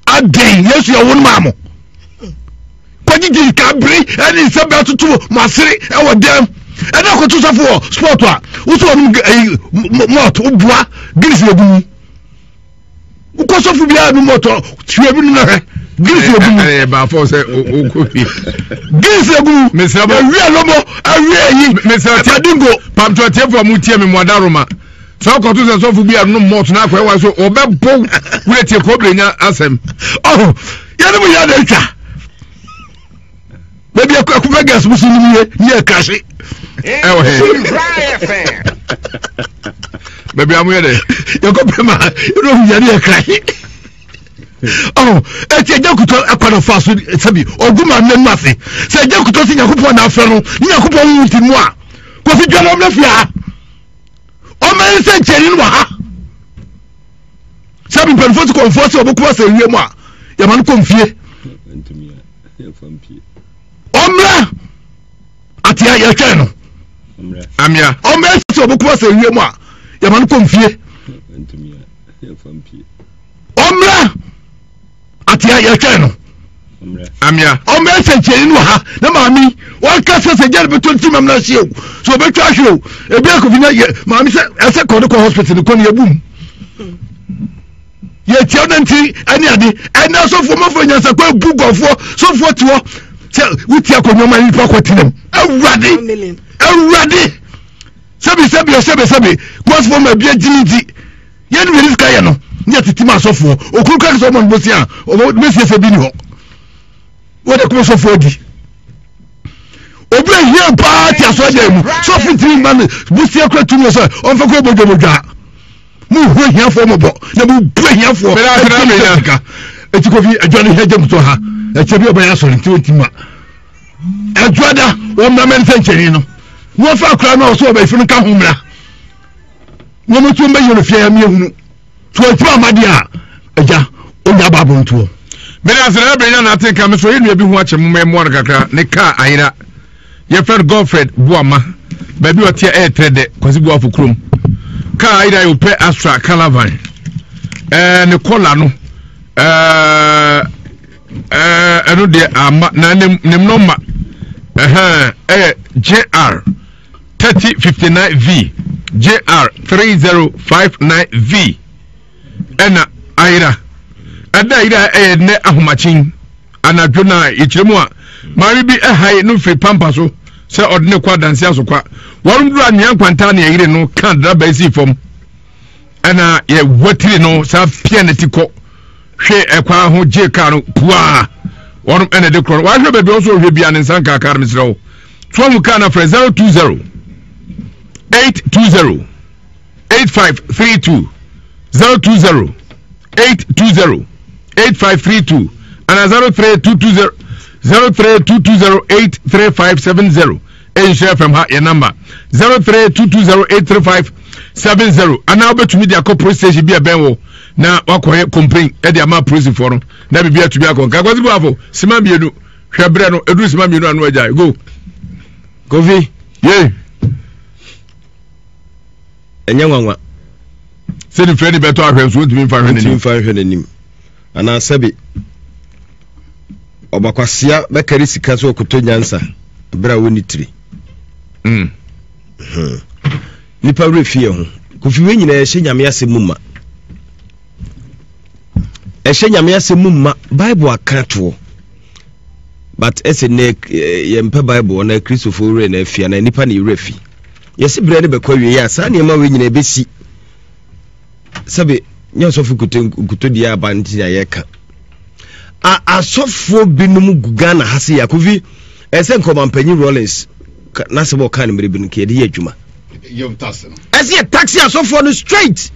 adɛn yesu yɛ wo no maa mo kɔgyegye kabere ɛne nsɛ bɛ toto mo asere ɛwɔ dɛm ɛne akɔto sɔfo wɔ sport a wosɛ wɔnom mɔt woboa guinness na gu mu wokɔ sɔfo biara no mɔtɔ hwɛ bi no na hwɛ gilisi egu mu. ɛyɛ baafɔ sɛ o kɔ fie. gilisi egu mu. mesrɛ mo ewia lɔmɔ ewia eyi. mesrɛ tie ɛfadingo. pamtɔ tiefo a mo tie mi mo adaroma sɛ ɔkɔto sɛ sɔfo bi a nom mɔt na akɔ ɛwa so ɔbɛbɔ wura tie kɔbere nya asɛm. ɔhɔ yɛne mo yɛ na atwa baabi akufɛ gas mo so nim yɛ ne yɛ krahye ɛwɔ he baabi a moyɛ dɛ yɛkɔ pɛ ma ɛna ɔhu yɛ ne yɛ krahye ɔho ɛti agya kutɔ ɛkwa no fa so sɛbi ɔgu ma mmɛ mu ase sɛ agya kutɔ sɛ nyankopɔn na afrɛ no ne nyankopɔn wo nti mu a kofi dwa no ɔmna fie ha ɔmɛn sɛ nkyɛni no wɔ ha sɛbi mpanimfoɔ sɛ kɔnfoɔ sɛ ɔbɛkoma sɛ wie mu a yɛma no kɔ mfie ɔmmra atea yɛtwɛn no amia ɔmmra sɛ ɔbɛkoma sɛ wie mu a yɛma no kɔ mfie ɔmmra atea yɛtwɛn no amia ɔmmra nsɛnkyerɛnni no wɔ ha na maame wɔnka sɛ sɛ gyɛne bɛtɔ nti mam no ahye o sɛ ɔbɛtwa ahwe o ebi akɔfi na yɛ maame sɛ ɛsɛ kɔde kɔ hospital no kɔ no yɛbum yɛtia no nti ɛne ade ɛnɛ sɔfoɔ mɔfoɔ nyansakɔ abu gɔfoɔ sɔfoɔ te hɔ sɛ wotia kɔnwoma nipa kɔtenam awurade awurade sɛbi sɛbi sɛbi sɛbi kɔsfoɔ ma bi agyimi nti yɛne wɛne sika yɛ no ne yɛtete ma asɔfoɔ okuru kaka sɛ ɔma no bɔsi a ɔbɛsie sɛ bi ni hɔ wode kɔmɔ sɔfoɔ adi. Obi ahia paa te asɔre dan mu. Sɔfo ntumi mma no bosia kura tumi sɛ ɔmfa kɔ bodwabodwa. Mo hu ahiafoɔ mɔbɔ na mo bu ahiafoɔ. Ɛti sika. Eti kofi adwa no hia gyam to ha. Ɛkyɛ bi ɔbɛyɛ asɔre nti ɔntumi ma. Adwa da wɔn mmra mɛn sɛ nkyɛnni no. Na wɔfa akora no a ɔsɛ ɔbɛyifo no ka ho mmra. Na wɔn nso mbɛyɛ no fia ya miehunu. So wɔntumi amma deɛ a agya ɔnya aba abɔntoɔ. Mede ase na ɛbɛnya na ate nka me so yɛ nua bi ho akyɛ mo mmoa no kakra ne kaa ayera yɛfrɛ no Godfred Boama baabi ɔteɛ ɛyɛ trɛ dɛ Kwasi Boafo kurom kaa ayera yɛ opɛ Astra Calavan ɛɛ ne kɔla no ɛɛ ɛɛ ɛno deɛ ama na ne ne nɔma ɛhɛn ɛyɛ JR 3059V JR 3059V ɛna ayera ɛda ayera ɛyɛ nnɛ ahomakyen anadwo na yɛkyerɛ mu a maame bi ɛhae no firi pampa so sɛ ɔde ne kɔ adanse asokwa wɔn duru anwea nkwanta ne ɛyere no ka draba esi fam ɛna yɛ watiri no saa pia ne ti kɔ hwe ɛkwan ho gye kaa no puaa wɔn ɛna de korɔ no wahwɛ baabi ɔnso ɔhwɛ bia ne nsa nka kaa no mesrɛ wo so ahu kaa no afrɛ 020 820 8532 020 820 8532 ana 03220 03220 83570 ɛnhyɛ fm ha yɛ namba 0322083570 anaa wobɛtumi de akɔ police station bi a ɛbɛn wo na wakɔyɛ complain ɛde ama polisifoɔ no na biribi atumi akɔ nka kwasi buafo sima mmienu hwɛ berɛ no ɛduru sima mmienu ano agyae go kofi ye ɛnyɛ nwanwa sɛ ne fɛ ni bɛtɔ ahwɛ nso ntumi mfa hwɛ n'anim mfa nhwɛ n'anim anaa sɛbi ɔbakwasea bɛkari sika sɛ ɔkɔtɔ nyansa berɛ a wɔnni tiri mm. hmm. nipa werɛ fie ho kofi wei nyinaa ɛhyɛ nyame asɛm mu ma ɛhyɛ nyame asɛm mu ma bible aka toɔ but ɛsɛ nnɛ eh, yɛmpɛ bible na kristofoɔ werɛ na afi anaa nipa na yɛwerɛ fi yɛse berɛ no bɛkɔ awie a saa nneɛma wei nyinaa ɛbɛsi sɛbe nyɛ ɔsɔfo nkutodie aba nti na yɛka asɔfoɔ binom gu ghana ha se yɛakofi ɛsɛ nka ɔmampanyin rollins n'asɛm a ɔka no mmerɛ bi no nka yɛde yɛ adwuma ɛsɛ yɛ taxi asɔfoɔ no straight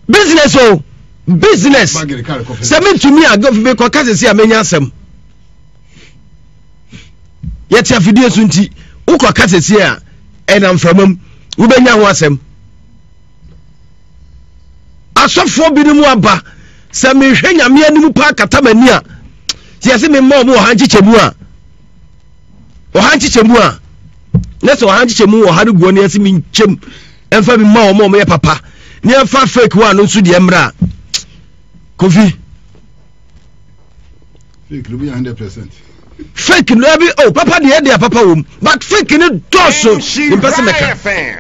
business o business sɛ mentumi a gɔfi bi kɔka sɛsi a menya asɛm yɛte afidie so nti wokɔka sɛsi a ɛnam mframa mu wobɛnya ho asɛm asɔfoɔ binom aba sɛ mehwɛ nyame anim paa kata m'ani a sɛ yɛse memmɔ ɔmo ɔha nkyekyɛmu a ɔha nkyekyɛmu a na sɛ ɔha nkyekyɛmu ɔha no guɔ ne yɛse menkyɛm ɛmfa bi ma ɔmo ɔmo yɛ papa ne ɛmfa fake one no nso deɛ mmerɛ a kofi Fake no bi yɛ 100%. Fake no bi oh papa deɛ deɛ papa wom but fake no dɔɔso mpɛ sɛ mɛka.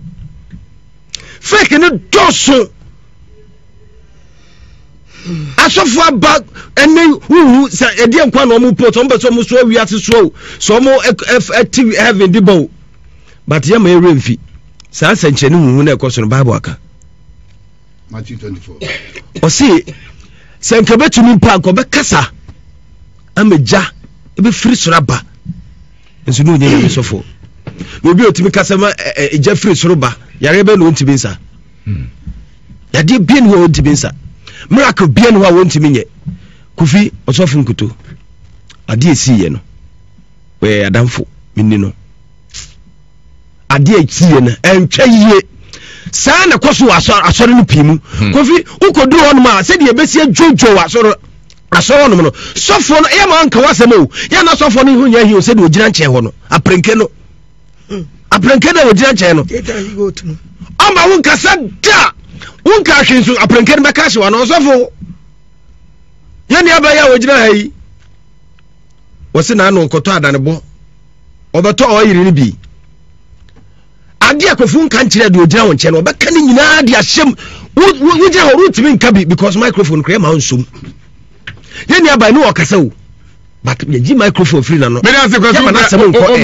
Fake no dɔɔso. Asɔfo aba ɛne huhu sɛ ɛdeɛ nkwa na ɔmo post ɔmo pɛ sɛ ɔmo so awiase so o sɛ ɔmo ɛte heaven de ba o but yɛ ma ɛwerɛ mfi saa nsɛnkyerɛnne huhu na ɛkɔ so no Bible aka. Matthew 24. Ɔse sɛ nka bɛtumi mpo a nka ɔbɛkasa ama gya ɛbɛfiri soro aba nso ne ɔnyɛ nyame sɔfoɔ na obi a ɔtumi kasa ma gya firi soro ba yareɛ bɛn na ɔntumi nsa hmm. yadeɛ bia ne hɔ a ɔntumi nsa miracle bia ne hɔ a wɔntumi nyɛ kofi ɔsɔfo nkuto adeɛ ɛsiiɛ no ɔyɛ adamfo menni no adeɛ a ɛsiiɛ no ɛntwa yie saa na ɛkɔ so wɔ asɔre no pii mu hmm. kofi wokɔduru hɔnom a sɛdeɛ ɛbɛsi adwodwo wɔ asɔre asɔre hɔnom no sɔfoɔ no ɛyɛ ma nka w'asɛm o yɛ na sɔfoɔ no ho nyɛ ahi o sɛdeɛ ɔgyina nkyɛn hɔ no aperenke no hmm. aperenke no a ɔgyina nkyɛn no ɔma wo nkasa da wonka ahwe nso aperenke no bɛka ahye wa no ɔsɔfo yɛne abɛyɛ a ɔgyina ha yi wɔse naano ɔkɔtɔ adanebɔ ɔbɛtɔ ɔyere no bi adeɛ a kɔfo nka nkyerɛ deɛ ɔgyina wo nkyɛn no ɔbɛka ne nyinaa de ahyɛm wogyina hɔ wontumi nka bi because microphone koraa ma nsom yɛn nua ban ne ɔkasa o but yɛgye microphone firi n'ano yɛma n'asɛm nkɔ ɛ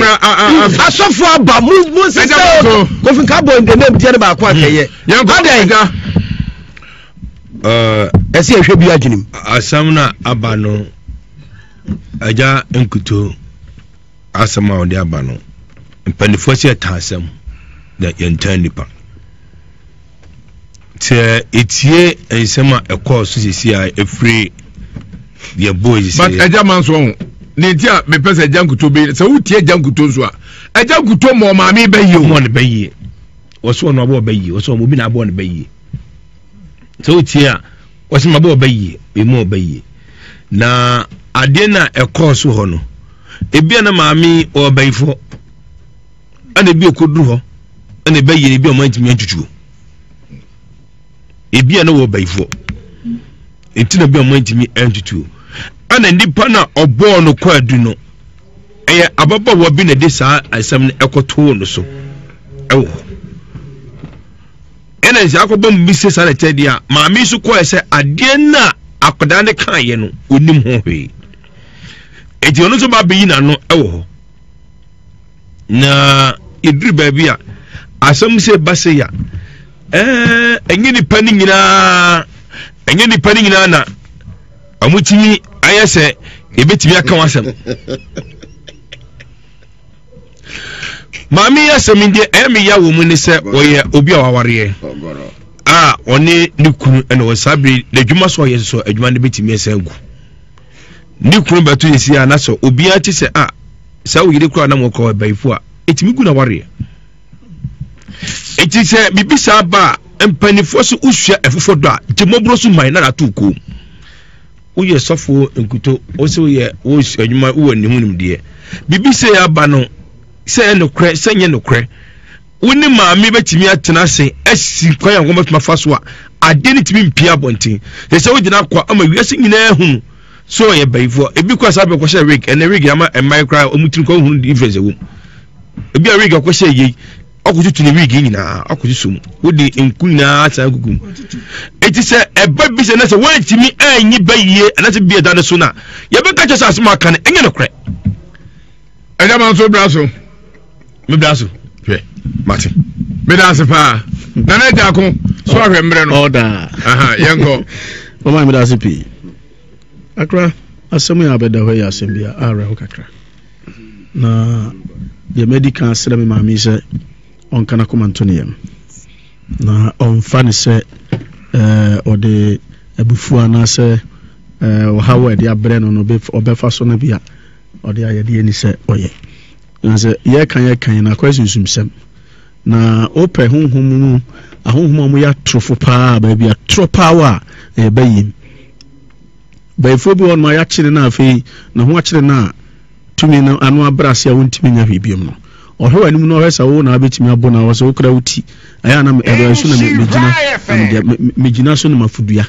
asɔfo aba mu mu nsesɛ o kofi nka bɔ in the name deɛ no baako akɛyɛ adɛn ɛsɛ yɛhwɛ bi adwenem asɛm no aba no agya nkuto. Asɛm a wɔde aba no, mpanimfoɔ sɛ yɛtaa asɛm na yɛntaa nnipa. Sɛ etie nsɛm a ɛkɔɔ so sisi a ɛfiri deɛ bɔɔ sisi. But ɛgya ma nso ɔho ne nti a mepɛ sɛ ɛgya nkuto bɛyi sɛ wotie ɛgya nkuto nso a ɛgya nkuto ma ɔmaame bɛyie o. Ɔmɔ ne bɛyie wɔsɛ ɔno abɔ ɔbɛyie wɔsɛ ɔmo obi na abɔ ne bɛyie sɛ wotie a Wɔsi ma bɔ ɔbɛ yie, emu ɔbɛ yie. Na adeɛ no a ɛkɔɔ so hɔ no, ebi a na maame yi ɔwɔ bɛyifoɔ, ɛna ebi ɛkɔduru hɔ, ɛna ɛbɛ yie ebi a ɔmo antumi antutuo. Ebi a na wɔ bɛyifoɔ, nti na ebi a ɔmo antumi antutuo. Ɛna nipa na ɔbɔɔ no kɔ adu no, ɛyɛ ababaawa bi na ɛde saa asɛm no ɛkɔtoo no so ɛwɔ hɔ. Ɛna nti akɔbɔ mu bi sɛ saa na ɛkyɛ deɛ a maame nso kɔɛ sɛ adeɛ no a akwadaa no kaeɛ no ɔnim ho hwee enti ɔno nso ba bɛyi n'ano wɔ hɔ na ɛduru baabi a asɛm sɛ ba sɛ ya ɛɛ ɛnyɛ nipa no nyinaa ɛnyɛ nipa no nyinaa na wɔtumi ayɛ sɛ ɛbɛtumi aka wɔn asɛm Maame yi asɛm yi deɛ ɛyɛ me ya wɔ mu ne sɛ ɔyɛ obi a wawareɛ a ɔne ne kunu ɛna wɔ saa bere n'adwuma so ɔyɛ so adwuma no bɛtumi ɛsɛn gu ne kunu bɛto yɛ si a na sɛ obiara te sɛ a sɛ wo yere koraa na mo kɔ ɛbɛyifo a ɛtumi gu na wareɛ eti sɛ biribi saa ba a mpanimfoɔ so wosua ɛfofo dɔ a gye mmɔborɔ so man na ato kɔn mu Woyɛ sɔfo nkuto, wo sɛ woyɛ wo adwuma wowɔ ne ho nimdeɛ. Biribi sɛ aba no, sɛ ɛyɛ nokorɛ, sɛ nyɛ nokorɛ. Wo ne maame bɛtumi atena ase asi kwan a wɔbɛtumi afa so a adeɛ no tumi mpie abɔnten. Sɛ sɛ wogyina akɔ ama wiase nyinaa hunu sɛ ɔyɛ bayifoɔ. Ebi kɔ saa bɛkɔhyɛ wig, ɛnɛ wig ama mmaa koraa wɔn tiri kɔ hunu difference ɛwɔ mu. Ebi a wig akɔhyɛ yei ɔkɔtutu ne wig nyinaa ɔkɔtutu mu wode nku nyinaa asan gugu mu eti sɛ ɛba bi sɛ na sɛ wɔntumi anyi ba yie anaasɛ bi ɛda ne so na yɛbɛka kyɛ sɛ asɛm aka no ɛnyɛ nokorɛ. Ɛgya ma nso bra so. Me bra so. Hwɛ mate. Meda ase paa. Nana agya ko so ahwɛ mmerɛ no. Ɔda. Aha yɛnkɔ. Mama meda ase pii. Akra asɛm yɛ abɛda hɔ yɛ asɛm bi a awerɛho kakra. Na deɛ madi kan asrɛ me maame yi sɛ ɔnka n'akoma nto ne yam na ɔmfa ne sɛ ɔde abufuo anaasɛ ɔhaw a ɛde abrɛ no no ɔbɛfa so no bi a ɔde ayɛ deɛ ɛni sɛ ɔyɛ. Na sɛ yɛka yɛka yi na akɔyɛ sunsumsɛm na wopɛ honhom mu ahonhom a wɔyɛ atorofo paa baabi atorɔ paa wɔ a ɛyɛ bayim. Bayifoɔ bi wɔ hɔnom a yɛakyere no a afei ne ho akyere no a tumi no ano abrɛ ase a wontumi nyɛ hwee biom no. Ɔhwɛ w'anim na ɔhwɛ sɛ wo na wabɛtumi abɔ no a ɔsɛ wokura wo ti. Ɛyɛ a na ɛbɛn so na megyina na mede megyina so na mafudua.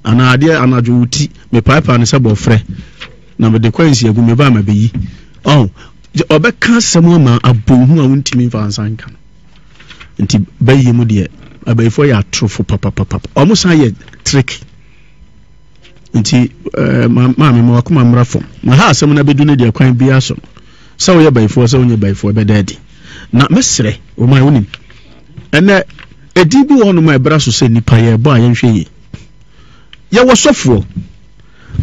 Anaa adeɛ anadwo wo ti mepaepaa no sɛ bɔfrɛ na mede kɔ nsi agu meba a mabɛyi. Ɔho ɔbɛka asɛm ama abɔ hu a wontumi mfa nsa nka no. Nti bayie mu deɛ abayifoɔ yɛ atorofo papapapa. Ɔmo san yɛ trick. Nti eh, maame ma wakoma mmra fam. Na ha asɛm no abɛdu no deɛ kwan biara so no, sɛ woyɛ bayifoɔ sɛ wonyɛ bayifoɔ ɛbɛda adi. Na mɛsrɛ, ɔman wonim, ɛnɛ ɛdin bi wɔ hɔnom a ɛbra so sɛ nnipa yɛbɔ a yɛnhwɛ yie. Yɛwɔ sɔfoɔ.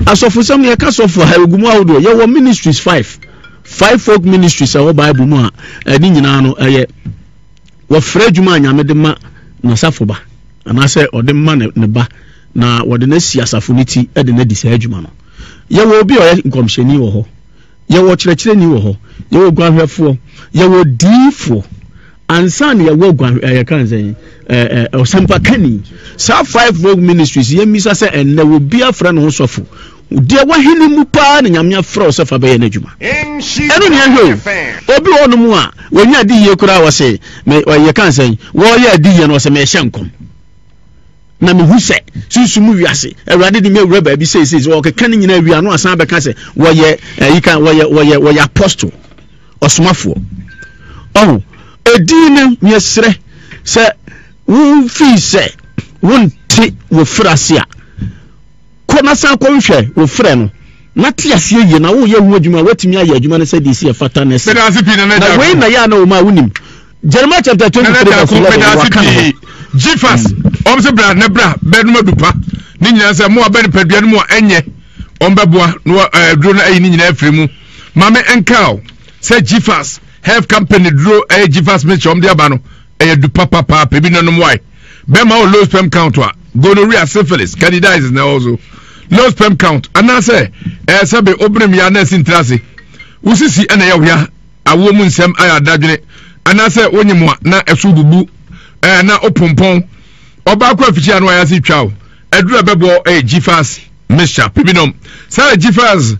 Asɔfosɛm no yɛka sɔfoɔ a ɛgu mu ahodoɔ. Yɛwɔ ministries five. Five folk ministries a ɛwɔ Bible mu a ɛne nyinaa no ɛyɛ wɔfrɛ adwuma a Nyame de ma n'asafo ba anaasɛ ɔde ma ne ba na wɔde no asi asafo no ti de no adi saa adwuma no. Yɛwɔ obi a ɔyɛ nkɔmhyɛni wɔ hɔ, yɛwɔ ɔkyerɛkyerɛni wɔ hɔ, yɛwɔ guanhwɛfoɔ, yɛwɔ diifoɔ ansa na yɛwɔ guan ɛyɛ kan sɛ ɛɛ ɔsɛmpakani. Saa five world ministries yɛmmisa sɛ ɛnnɛ obi afrɛ ne ho sɔfo Deɛ wahene mu paa na Nyame afrɛ wo sɛ fa bɛyɛ n'adwuma. Ɛno ne ɛhwɛ o. Obi wɔ hɔnom a, wanya adiyie koraa wɔse, me, yɛ kan sɛn, wɔyɛ adiyie no wɔse mehyɛ nkɔm. Na mehu sɛ, sunsum mu wiase, Awurade de me awura baabi sei sei, sɛ wɔkeka ne nyinaa wie ano asan bɛka sɛ, wɔyɛ, ɛyi kan, wɔyɛ, wɔyɛ, wɔyɛ apostle, ɔsomafoɔ. Ɔho, edin no, yɛsrɛ sɛ, wofii sɛ, wonte wɔ firi ase a, Kɔ na san kɔhwehwɛ wo frɛ no, na te aseɛ yie, na woreyɛ ho adwuma a, woatumi ayɛ adwuma no sɛdeɛ ɛsi ɛfata na ɛsɛ. Meda ase pii, Nana Na Gyako. wei na yɛ a na wɔn a wonim. Jeremiah chapter Nana 23 verse Gyako, 11, meda ase waka ne ho. pii. Gfas, wɔn sɛ bra na bra bɛnom adupa. Ne nyinaa sɛ mo a bɛ nipadua no mu a ɛnyɛ, wɔn bɛboa na wɔ- eh, aduro no ayi ne nyinaa afiri mu. Maame nka o. sɛ Gfas Health Company duro ɛyɛ Gfas mixture wɔn de aba no ɛyɛ du papapaapa ebi nanom wae bɛrima wɔ low sperm count a gonorrhea syphilis candidiasis na ɛwɔ so low sperm count anaasɛ ɛyɛ sɛbe obenem ya na ɛsi ntira ase wosisi ɛna ɛyɛ wia awoɔ mu nsɛm ayɛ adadwene anaasɛ wonye mu a na ɛso bubu ɛɛ na opompɔn ɔbaa kɔ afikyi ano ayɛ ase twa o ɛduru ɛbɛboɔ ɛyɛ Gfas mixture pibinom saa Gfas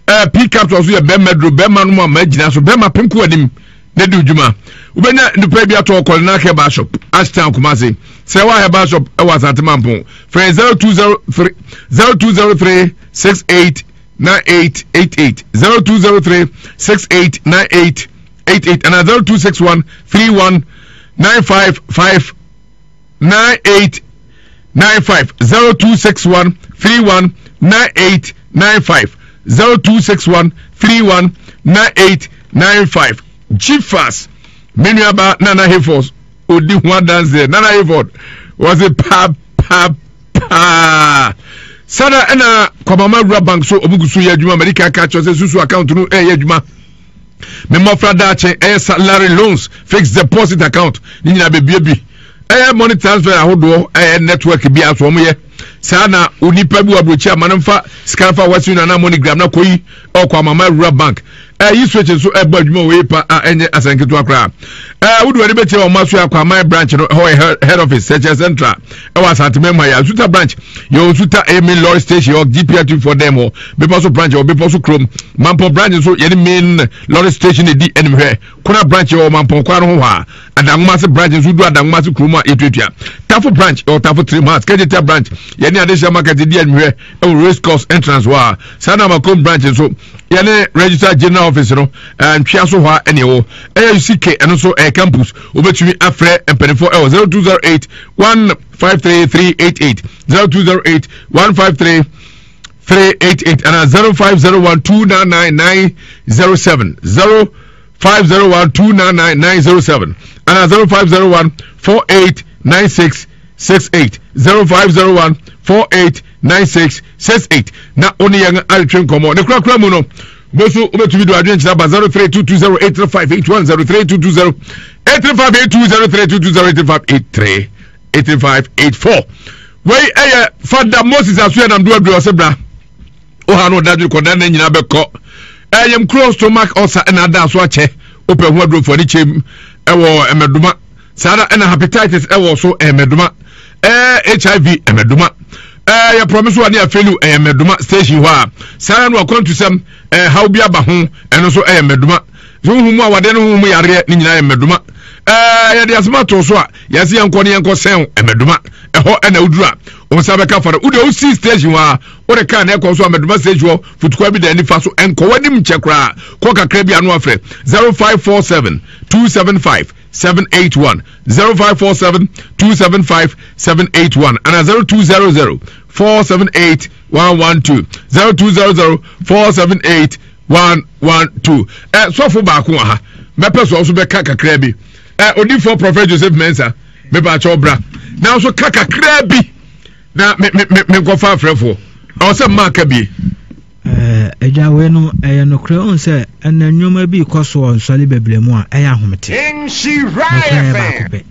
ɛɛ p capsule so yɛ bɛrima duro bɛrima no mu ama gyina so bɛrima penko anim na di dwuma wobɛnya nnipa bi atɔ kɔle na herbal shop ashtown kumase sɛ wɔ herbal shop ɛwɔ asante mampɔn frɛ 0203 0203 68 9888 0203 68 9888 ana 0261 31 955 98 95 0261 31 98 95 0261 31 98 95 Gfas me nuaba Nana Hayford odi ho adanseɛ Nana Hayford wɔse pa pa paa sada ɛna Kwamama Rural Bank so ɔmo gu so yɛ adwuma Amerika ka kyerɛ sɛ susu account no ɛyɛ adwuma me mmɔfra daakye ɛyɛ salary loans fixed deposit account ne nyinaa bebie bi ɛyɛ money transfer ahodoɔ ɛyɛ network bi aso wɔn yɛ saa na onipa bi wɔ aburokyi ama no nfa sika nfa western union anaa moneygram na kɔyi ɔkɔ amama rural bank ɛyi switch nso ɛbɔ adwuma wɔ epa a ɛnyɛ asɛnketewa koraa ɛɛ wodi wɔn bɛkyerɛ wɔn aso akɔ aman branch no ɛhɔ yɛ head office sɛkyɛ central ɛwɔ asante mɛmu ayɛ nsuta branch yɛ nsuta ɛyɛ main lorry station yɛ gpr two for dɛm hɔ bepɔ so branch yɛ bepɔ so kurom mampɔn branch nso yɛne main lorry station edi anim hwɛ kona branch yɛ wɔ mampɔn kwan no ho hɔ a Adanwomase branch nso du Adanwomase kurom a yɛtuatua. Tafo branch ɛwɔ Tafo Tirim House, Kejetia branch yɛne Adehyɛ market di animhwɛ ɛwɔ race course entrance hɔ a. Saa na Makom branch nso yɛne Registrar General office no eh, ntwea so hɔ a ɛne ɛwɔ. Ɛyɛ UCK ɛno nso ɛyɛ campus. Wobɛtumi afrɛ mpanimfoɔ ɛwɔ 0208 153 388 0208 153 388 ana 0501 299 907 0 501 299 907 ana 0501 48 96 68 0501 48 96 68 na wo ne yɛn aretwe nkɔmmɔ ne korakora mu no boso wobɛtumi de adwenkyerɛ aba 03220 835 81 03220 835 82 03220 835 83 835 84 wei ɛyɛ fada moses asoɛ nam do aduru ɔsɛ bra woha no ɔdadwene kɔda na nyinaa bɛkɔ ɛyɛm kuro stomach ulcer ɛna ada so akyɛ wopɛ ho aduro ani kyɛm ɛwɔ ɛmɛdoma saa na ɛna hepatitis ɛwɔ so ɛmɛdoma ɛɛ hiv ɛmɛdoma ɛɛ yɛ promise wa ne afɛlu ɛyɛ mɛdoma station hɔ a saa na wakwantusɛm ɛɛ haw bi aba ho ɛno nso ɛyɛ mɛdoma honhom mu awadeɛ ne honhom mu yareɛ ne nyinaa yɛ mmɛdoma ɛɛ yɛde asɛm ato so a yɛse yɛnkɔ ne yɛnkɔ sɛn mmɛdoma ɛhɔ ɛna woduru a wɔn nsa bɛka fa no wode wosi station hɔ a wode kaa na ɛkɔ so a mmɛdoma station hɔ futukwa bi da nifa so ɛnkɔ w'anim nkyɛ koraa kɔ kakra bi ano afrɛ 0547 275 781 0547 275 781 ana 0200 478 112 0200 478 one one two ɛ sɔfo baako wɔ ha mɛpɛ sɛ ɔso bɛka kakra bi ɛ odifoɔ prɔfɛt joseph mensa mepɛ akyɛw bra na nso ka kakra bi na me me me nkɔfa afrɛfoɔ ɔwɔ sɛ mmaa ka bie. Agya wei no ɛyɛ nokorɛ wohu sɛ ɛnɛ nneɛma bi kɔ so wɔ nsɔre bebree mu a ɛyɛ ahomete nokorɛ yɛ baako pɛ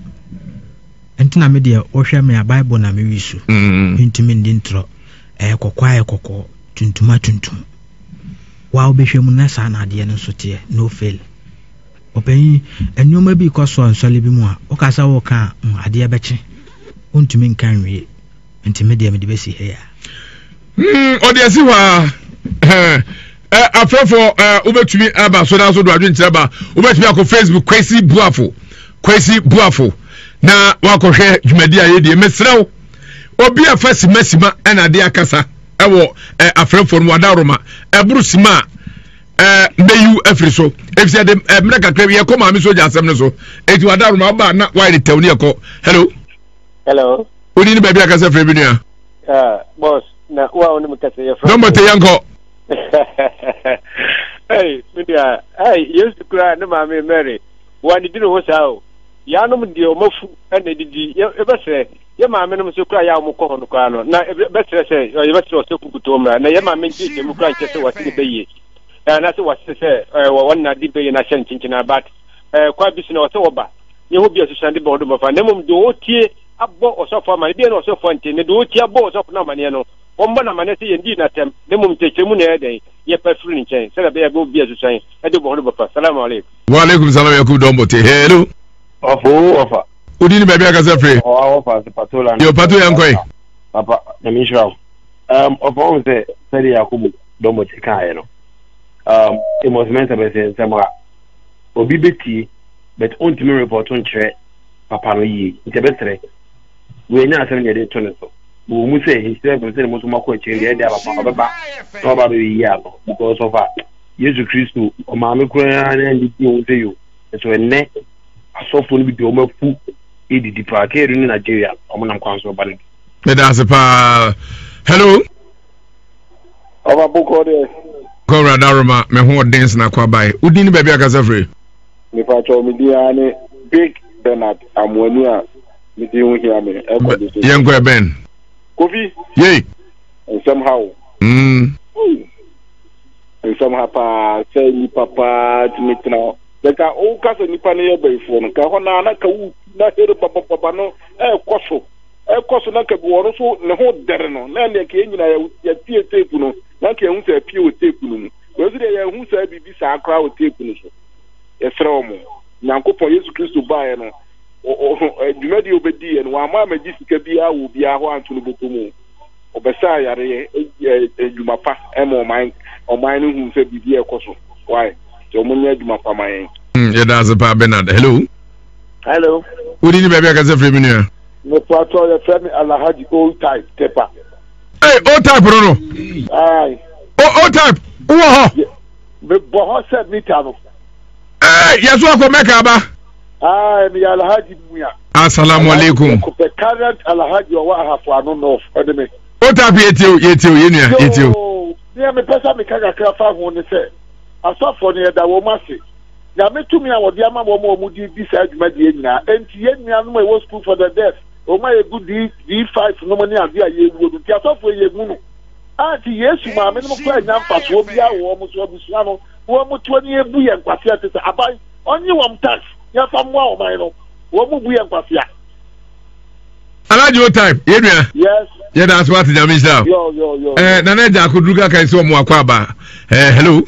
nti na me deɛ wohwɛ me a bible na mewi so mm. mentumi ndi ntorɔ ɛyɛ kɔkɔɔ ayɛ kɔkɔɔ tuntum atuntum Wo a wobɛhwɛ mu na saa na adeɛ no nso teɛ, no fail. Ɔpanyin, nneɛma bi rekɔ so nsɔle bi mu a, woka sɛ woreka a, mm, adeɛ bɛkye. Wontumi nka nwie. Nti me deɛ mede bɛsi ha yi a. Hmm, ɔde asi hɔ a. Afɛfoɔ wobɛtumi aba so na so do adwenkyerɛ ba wobɛtumi akɔ Facebook Kwesi Buafo Kwesi Buafo na wakɔhwɛ dwumadi a yɛdie mesrɛ wo obi a fa simasima ɛna ade akasa ɛwɔ ɛ afrɛfoɔ no wadaroma ɛboro sima a ɛ mɛyiw afiri so efisɛ de ɛ mmerɛ kakra bi yɛkɔ maame sogya asɛm no so eti wadaroma ɔba na wayɛ ne tɛw ne yɛkɔ hello. hello. wodi ne baabi akasa firi bi nua. Ah, boss na wo a wo ne me kasa yɛfrɛ. dɔmbɔ te yɛn kɔ. Hey, me nua, hey, Yesu kura ne maame Mary, wɔn ne ho saa o. Yaanom deɛ wɔn afu na edidi, yɛbɛsrɛ. Yɛ maame nom nso koraa yɛ a wɔn kɔ hɔ no koraa no na bɛsrɛ sɛ yɛbɛsrɛ ɔsɔfo nkutoo mmra na yɛ maame nkyerɛkyerɛ mu koraa nkyerɛ sɛ wɔte ne bɛ yie. Anaasɛ wɔse sɛ wɔn na de bɛyɛ no ahyɛ no kyenkyena but kwan bi so na ɔsɛ wɔba ne ho bi a susuan de bɔ ɔdo bɔfa na mmom deɛ ɔtie abɔ ɔsɔfo amaneɛ bi na ɔsɔfo ante na deɛ ɔtie abɔ ɔsɔfo no amaneɛ no wɔmmɔ no amaneɛ sɛ yɛndii n'atɛm na mmom nkyerɛkyerɛmu na ɛyɛ dɛn yɛpɛ firi ne nkyɛn sɛdeɛ ɛbɛyɛ bɛ obi a susuan de bɔ ɔdo bɔfa. Salamu alaikum. Wa alaikum salam Yakub Dombote. Hello. Ɔfo ɔfa. Wodi ni baabi akasa firi. Ɔwɔ ɔfa ase patola. Yo pato yɛn kɔe. Papa, na mi nhyira wo. Um, ɔfa wɔn sɛ sɛdeɛ Yakubu Dombote kaeɛ no. Um, Amos Mensah bɛsɛ nsɛm a obi bɛtie but ɔntumi report nkyerɛ papa no yie nti ɛbɛsrɛ wei nyɛ asɛm na yɛde to ne so wɔ mu sɛ nhyira fam sɛ ne mo nso moakɔ akyiri deɛ ɛde papa ɔbɛba na ɔba bɛyi ano because of a Yesu Kristo ɔmaame koraa na ɛnde di ho sɛ yo nso ɛnnɛ asɔfoɔ no bi de wɔn afu ɛdidi paa kɛyɛdu ne Nigeria wɔn nam kwan so ɔba no bi. Meda ase paa. Hello. Ɔba bokɔ deɛ. Kɔwura Daroma, me ho ɔden sena kɔ abae. Wodin ne baabi akasa firi? Mepakyɛw me din ara ne Big Bernard Amoani a me din ho hia me. Ɛkɔ de so. Yɛnkɔ ɛbɛn. Kofi. Yei. Nsɛm ha o. Nsɛm ha paa sɛ nipa paa tumi tena hɔ. Sɛ ka woka sɛ nipa no yɛ bayifoɔ no, ka hɔ naa na ka wo na here babababa no ɛrekɔ so. Ɛkɔ so na nka bi wɔ no so ne ho dɛre no na ɛnneɛ nka yɛn nyinaa yɛtie tape no na nka yɛhu sɛ apue wɔ tape no mu. Wei nso deɛ yɛnhu saa biribi saa koraa wɔ tape no so. Yɛsrɛ wɔn. Nyankopɔn, Yesu Kristo baeɛ no, dwumadie a ɔbɛdiiɛ no, wamma ammɛgye sika biara wɔ obiara hɔ anto no bɔtɔ mu. Ɔbɛsaa yareɛ, adwuma pa ma ɔman, ɔman no hu sɛ biribi ɛrekɔ so. Why? Nti wɔn nyɛ adwuma pa ma yɛn. Yɛda ase paa Bernard. Hello. Hello. Wodi ni baabi akasa firi mi nua. Mepatɔ yɛfrɛ me Alhaji Old Type Tepa. Hey, old type no no. Aye. O old type, wowɔ hɔ. Mebɔ hɔ sɛ mita no. Hey, yɛso akɔ Mɛka aba. Aye, meyɛ Alhaji Mua. Asalamu alaikum. The current Alhaji ɔwɔ Ahafo Ano North ɛne me. Old type yɛtie o, yɛtie o, yɛnua, yɛtie o. Yoo, nea mepɛ sɛ meka kakra fa ho ne sɛ, asɔfoɔ no yɛda wɔn ase. Nyame tumi a wɔde ama wɔn a wɔde redi saa dwumadie nyinaa. Enti yɛn nuanom a ɛwɔ School for the Deaf, wɔn a yɛgu D, D5 nom ne adeɛ a yɛwuo no, nti asɔfoɔ yi yɛhu no. A nti Yesu maame nom koraa nnya mfasoɔ biara wɔ wɔn so, abusua no, wɔn toɔ ne yɛbu yɛn nkwasea te sɛ aban, ɔnye wɔn tax, yɛmfa mmoa ɔman no, wɔn bu yɛn nkwasea. Alhaji o type yɛ nua. Yes. Yɛ da ase wate nyame nhyira. Yo yo yo. Eh nana agya akoduru kaka esi wɔn akɔ aba. Eh hello.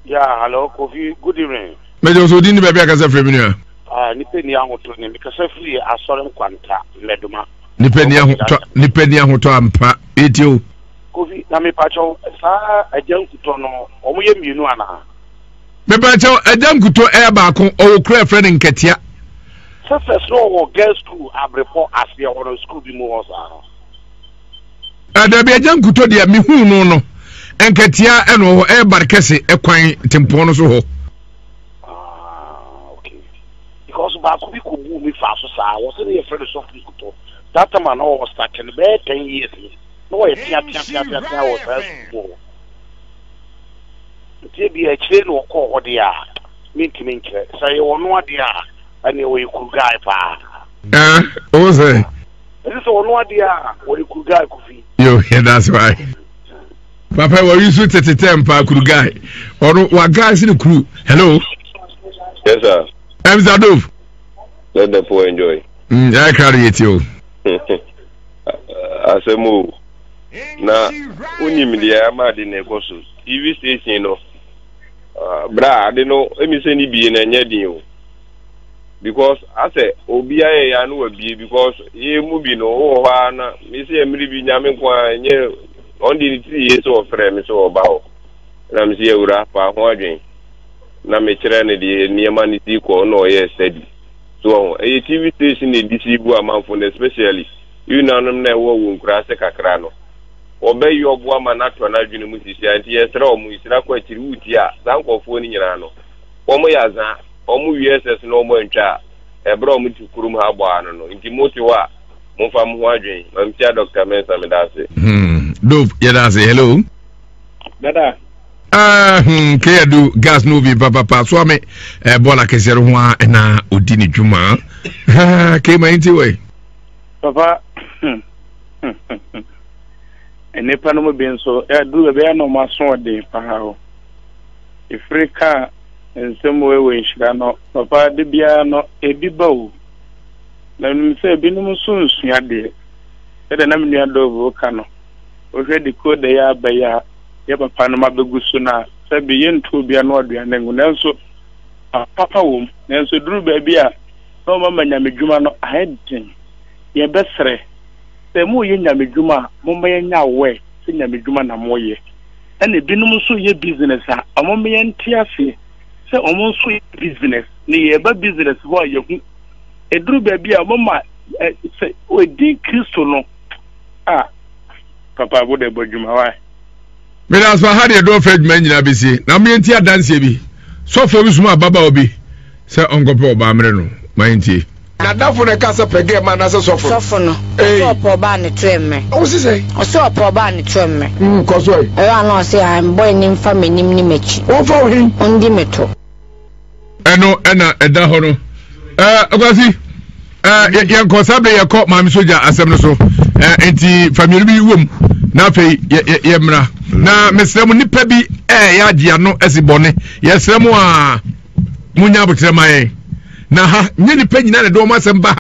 Yeah, hello, Kofi. Good evening. Mɛjọ so odin ni baabi akasa firi mi nua. Ah, nipa ni ahotɔ ni mekasa firi asɔre nkwanta mmɛdoma. Nipa ni ahotɔ nipa ni ahotɔ ampa eti o. Kofi na mepakyɛw saa agya nkutɔ no wɔn yɛ mmienu anaa? Mepakyɛw agya nkutɔ ɛyɛ baako ɔwɔ kura ɛfrɛ no nkɛtea. Sɛ fɛs no ɔwɔ girls school abrepɔ aseɛ hɔ no school bi mu hɔ saa no. Dabi agya nkutɔ deɛ mehuu no no nkatia ɛna ɔhɔ ɛyɛ bare kɛse ɛkwan tempɔn no so hɔ. Ah, okay. Because baako bi kɔ buu mi fa so saa wɔsɛ ne yɛfrɛ no sɔfo nkutɔ that time a na ɔwɔ start no bɛyɛ ten years ni na ɔyɛ tea tea tea tea tea wɔ saa sukuu mu hɔ nti ebi akyire na ɔkɔɔ hɔ deɛ a mentumi nkyerɛ sɛ yɛ ɔno adeɛ a ɛneɛ ɔyɛ kuru guy paa. Ah, ɔwɔ sɛ. Ɛsɛ sɛ ɔno adeɛ a wɔde kurugae kofi. Yo, yɛda ase wae. Papa wɔyi so tete tɛ mpa kurugae. Ɔno wagae sene kuru. Hello. Yes sir. Mr. Dove. Let the poor enjoy. Yɛ kra do yɛtie o. Asɛm o. Na wonim deɛ ama ade na ɛkɔ so. TV station no, bra ade no, emi sɛ ne bie na ɛnyɛ den o. Because asɛ obi ayɛ ya no wabie because yɛ mu bi no wowɔ hɔ ara na me sɛ mmere bi nyame nko ara nyɛ ɔn deɛ ne tiri yie sɛ ɔfrɛ me sɛ ɔba hɔ na me sɛ awura fa ho adwen na mekyerɛ no deɛ nneɛma no si kɔ na ɔyɛ steady so ɔho ɛyɛ TV station na ɛdi si bu amanfo no especially you nanom na ɛwɔ wɔ nkura ase kakra no wɔbɛyɛ ɔboa ma no atɔ n'adwene mu sisia nti yɛsrɛ ɔmo nhyira kɔ akyiri wotie a saa nkurɔfoɔ no nyinaa no wɔn yɛ azaa Wɔn wie SS no wɔn antwa a, ɛberɛ a wɔn te kurom ha bɔ ano no. Nti mo te hɔ a, momfa mo ho adwen. Mamtia Doctor Mensah, meda ase. Hmm, dope, yɛda ase. Hello. Dada. Ah, hmm, keyadu gas no bi papapa so ame eh, bɔɔla kɛseɛ no ho a ɛna ɔdi ne dwuma. Kema nti wɔ Papa, nnipa no mu bi nso, ɛduru baabi a na wɔn aso ɔden paa o. Ɛfiri kaa nsɛm wei wɔ nhyira no, papa da biara no ebi ba o. Na menim sɛ ebinom nso nsua deɛ. Sɛdeɛ na me nua Dove reka no, wohwɛ decoder yi aba yi a yɛ papa nom abɛgu so no a, sɛbe yɛntu obi ano aduane ngu. Nanso papa wɔ mu. Nanso ɛduru baabi a na wɔama nyamedwuma no ayɛ den. Yɛbɛsrɛ sɛ moreyɛ nyamedwuma a, momma yɛnyɛ aware sɛ nyamedwuma na moreyɛ. Ɛna ebinom nso yɛ business a, wɔmma yɛnte aseɛ sɛ wɔn nso yɛ business. Na yɛba business hɔ a yɛhu. Ɛduru baabi a wɔma sɛ ɛdin Kristo no a, papa wo de bɔ adwuma wae. Meda ase ha deɛ dɔɔfɛ adwuma nyinaa bɛsie na mo yɛnti adanseɛ bi sɔfoɔ bi soma ababaawa bi sɛ ɔnkɔpɛ ɔbaa mmerɛ no ma yɛntie. N'adamfo na ɛka sɛ pɛ gɛɛ ma anaasɛ sɔfo no? Sɔfo no. Ɔsɛ ɔpɛ ɔbaa ne to mmerɛ. Wo si sɛn? Ɔsɛ ɔpɛ ɔbaa ne to mmerɛ. Mm, kɔ so ɛ. Ɛyɛ a na ɔse ah, boy no mfa m'anim ne m'akyi. Ɔmfa wo he? Ɔndi me to. Ɛno ɛna ɛda hɔ no. Ɛɛ Akwasi, ɛɛ yɛnkɔ saa bere yɛkɔ maame sogya asɛm no so. Ɛɛ nti fa mmienu bi wom na afei yɛ yɛ yɛ mmra. Na mesrɛ mo nipa bi ɛɛ yɛ agye ano asi bɔne. Yɛsrɛ mo a munya abokyerɛ ma yɛn. Na ha nyɛ nipa nyinaa na ɛde wɔn asɛm ba ha.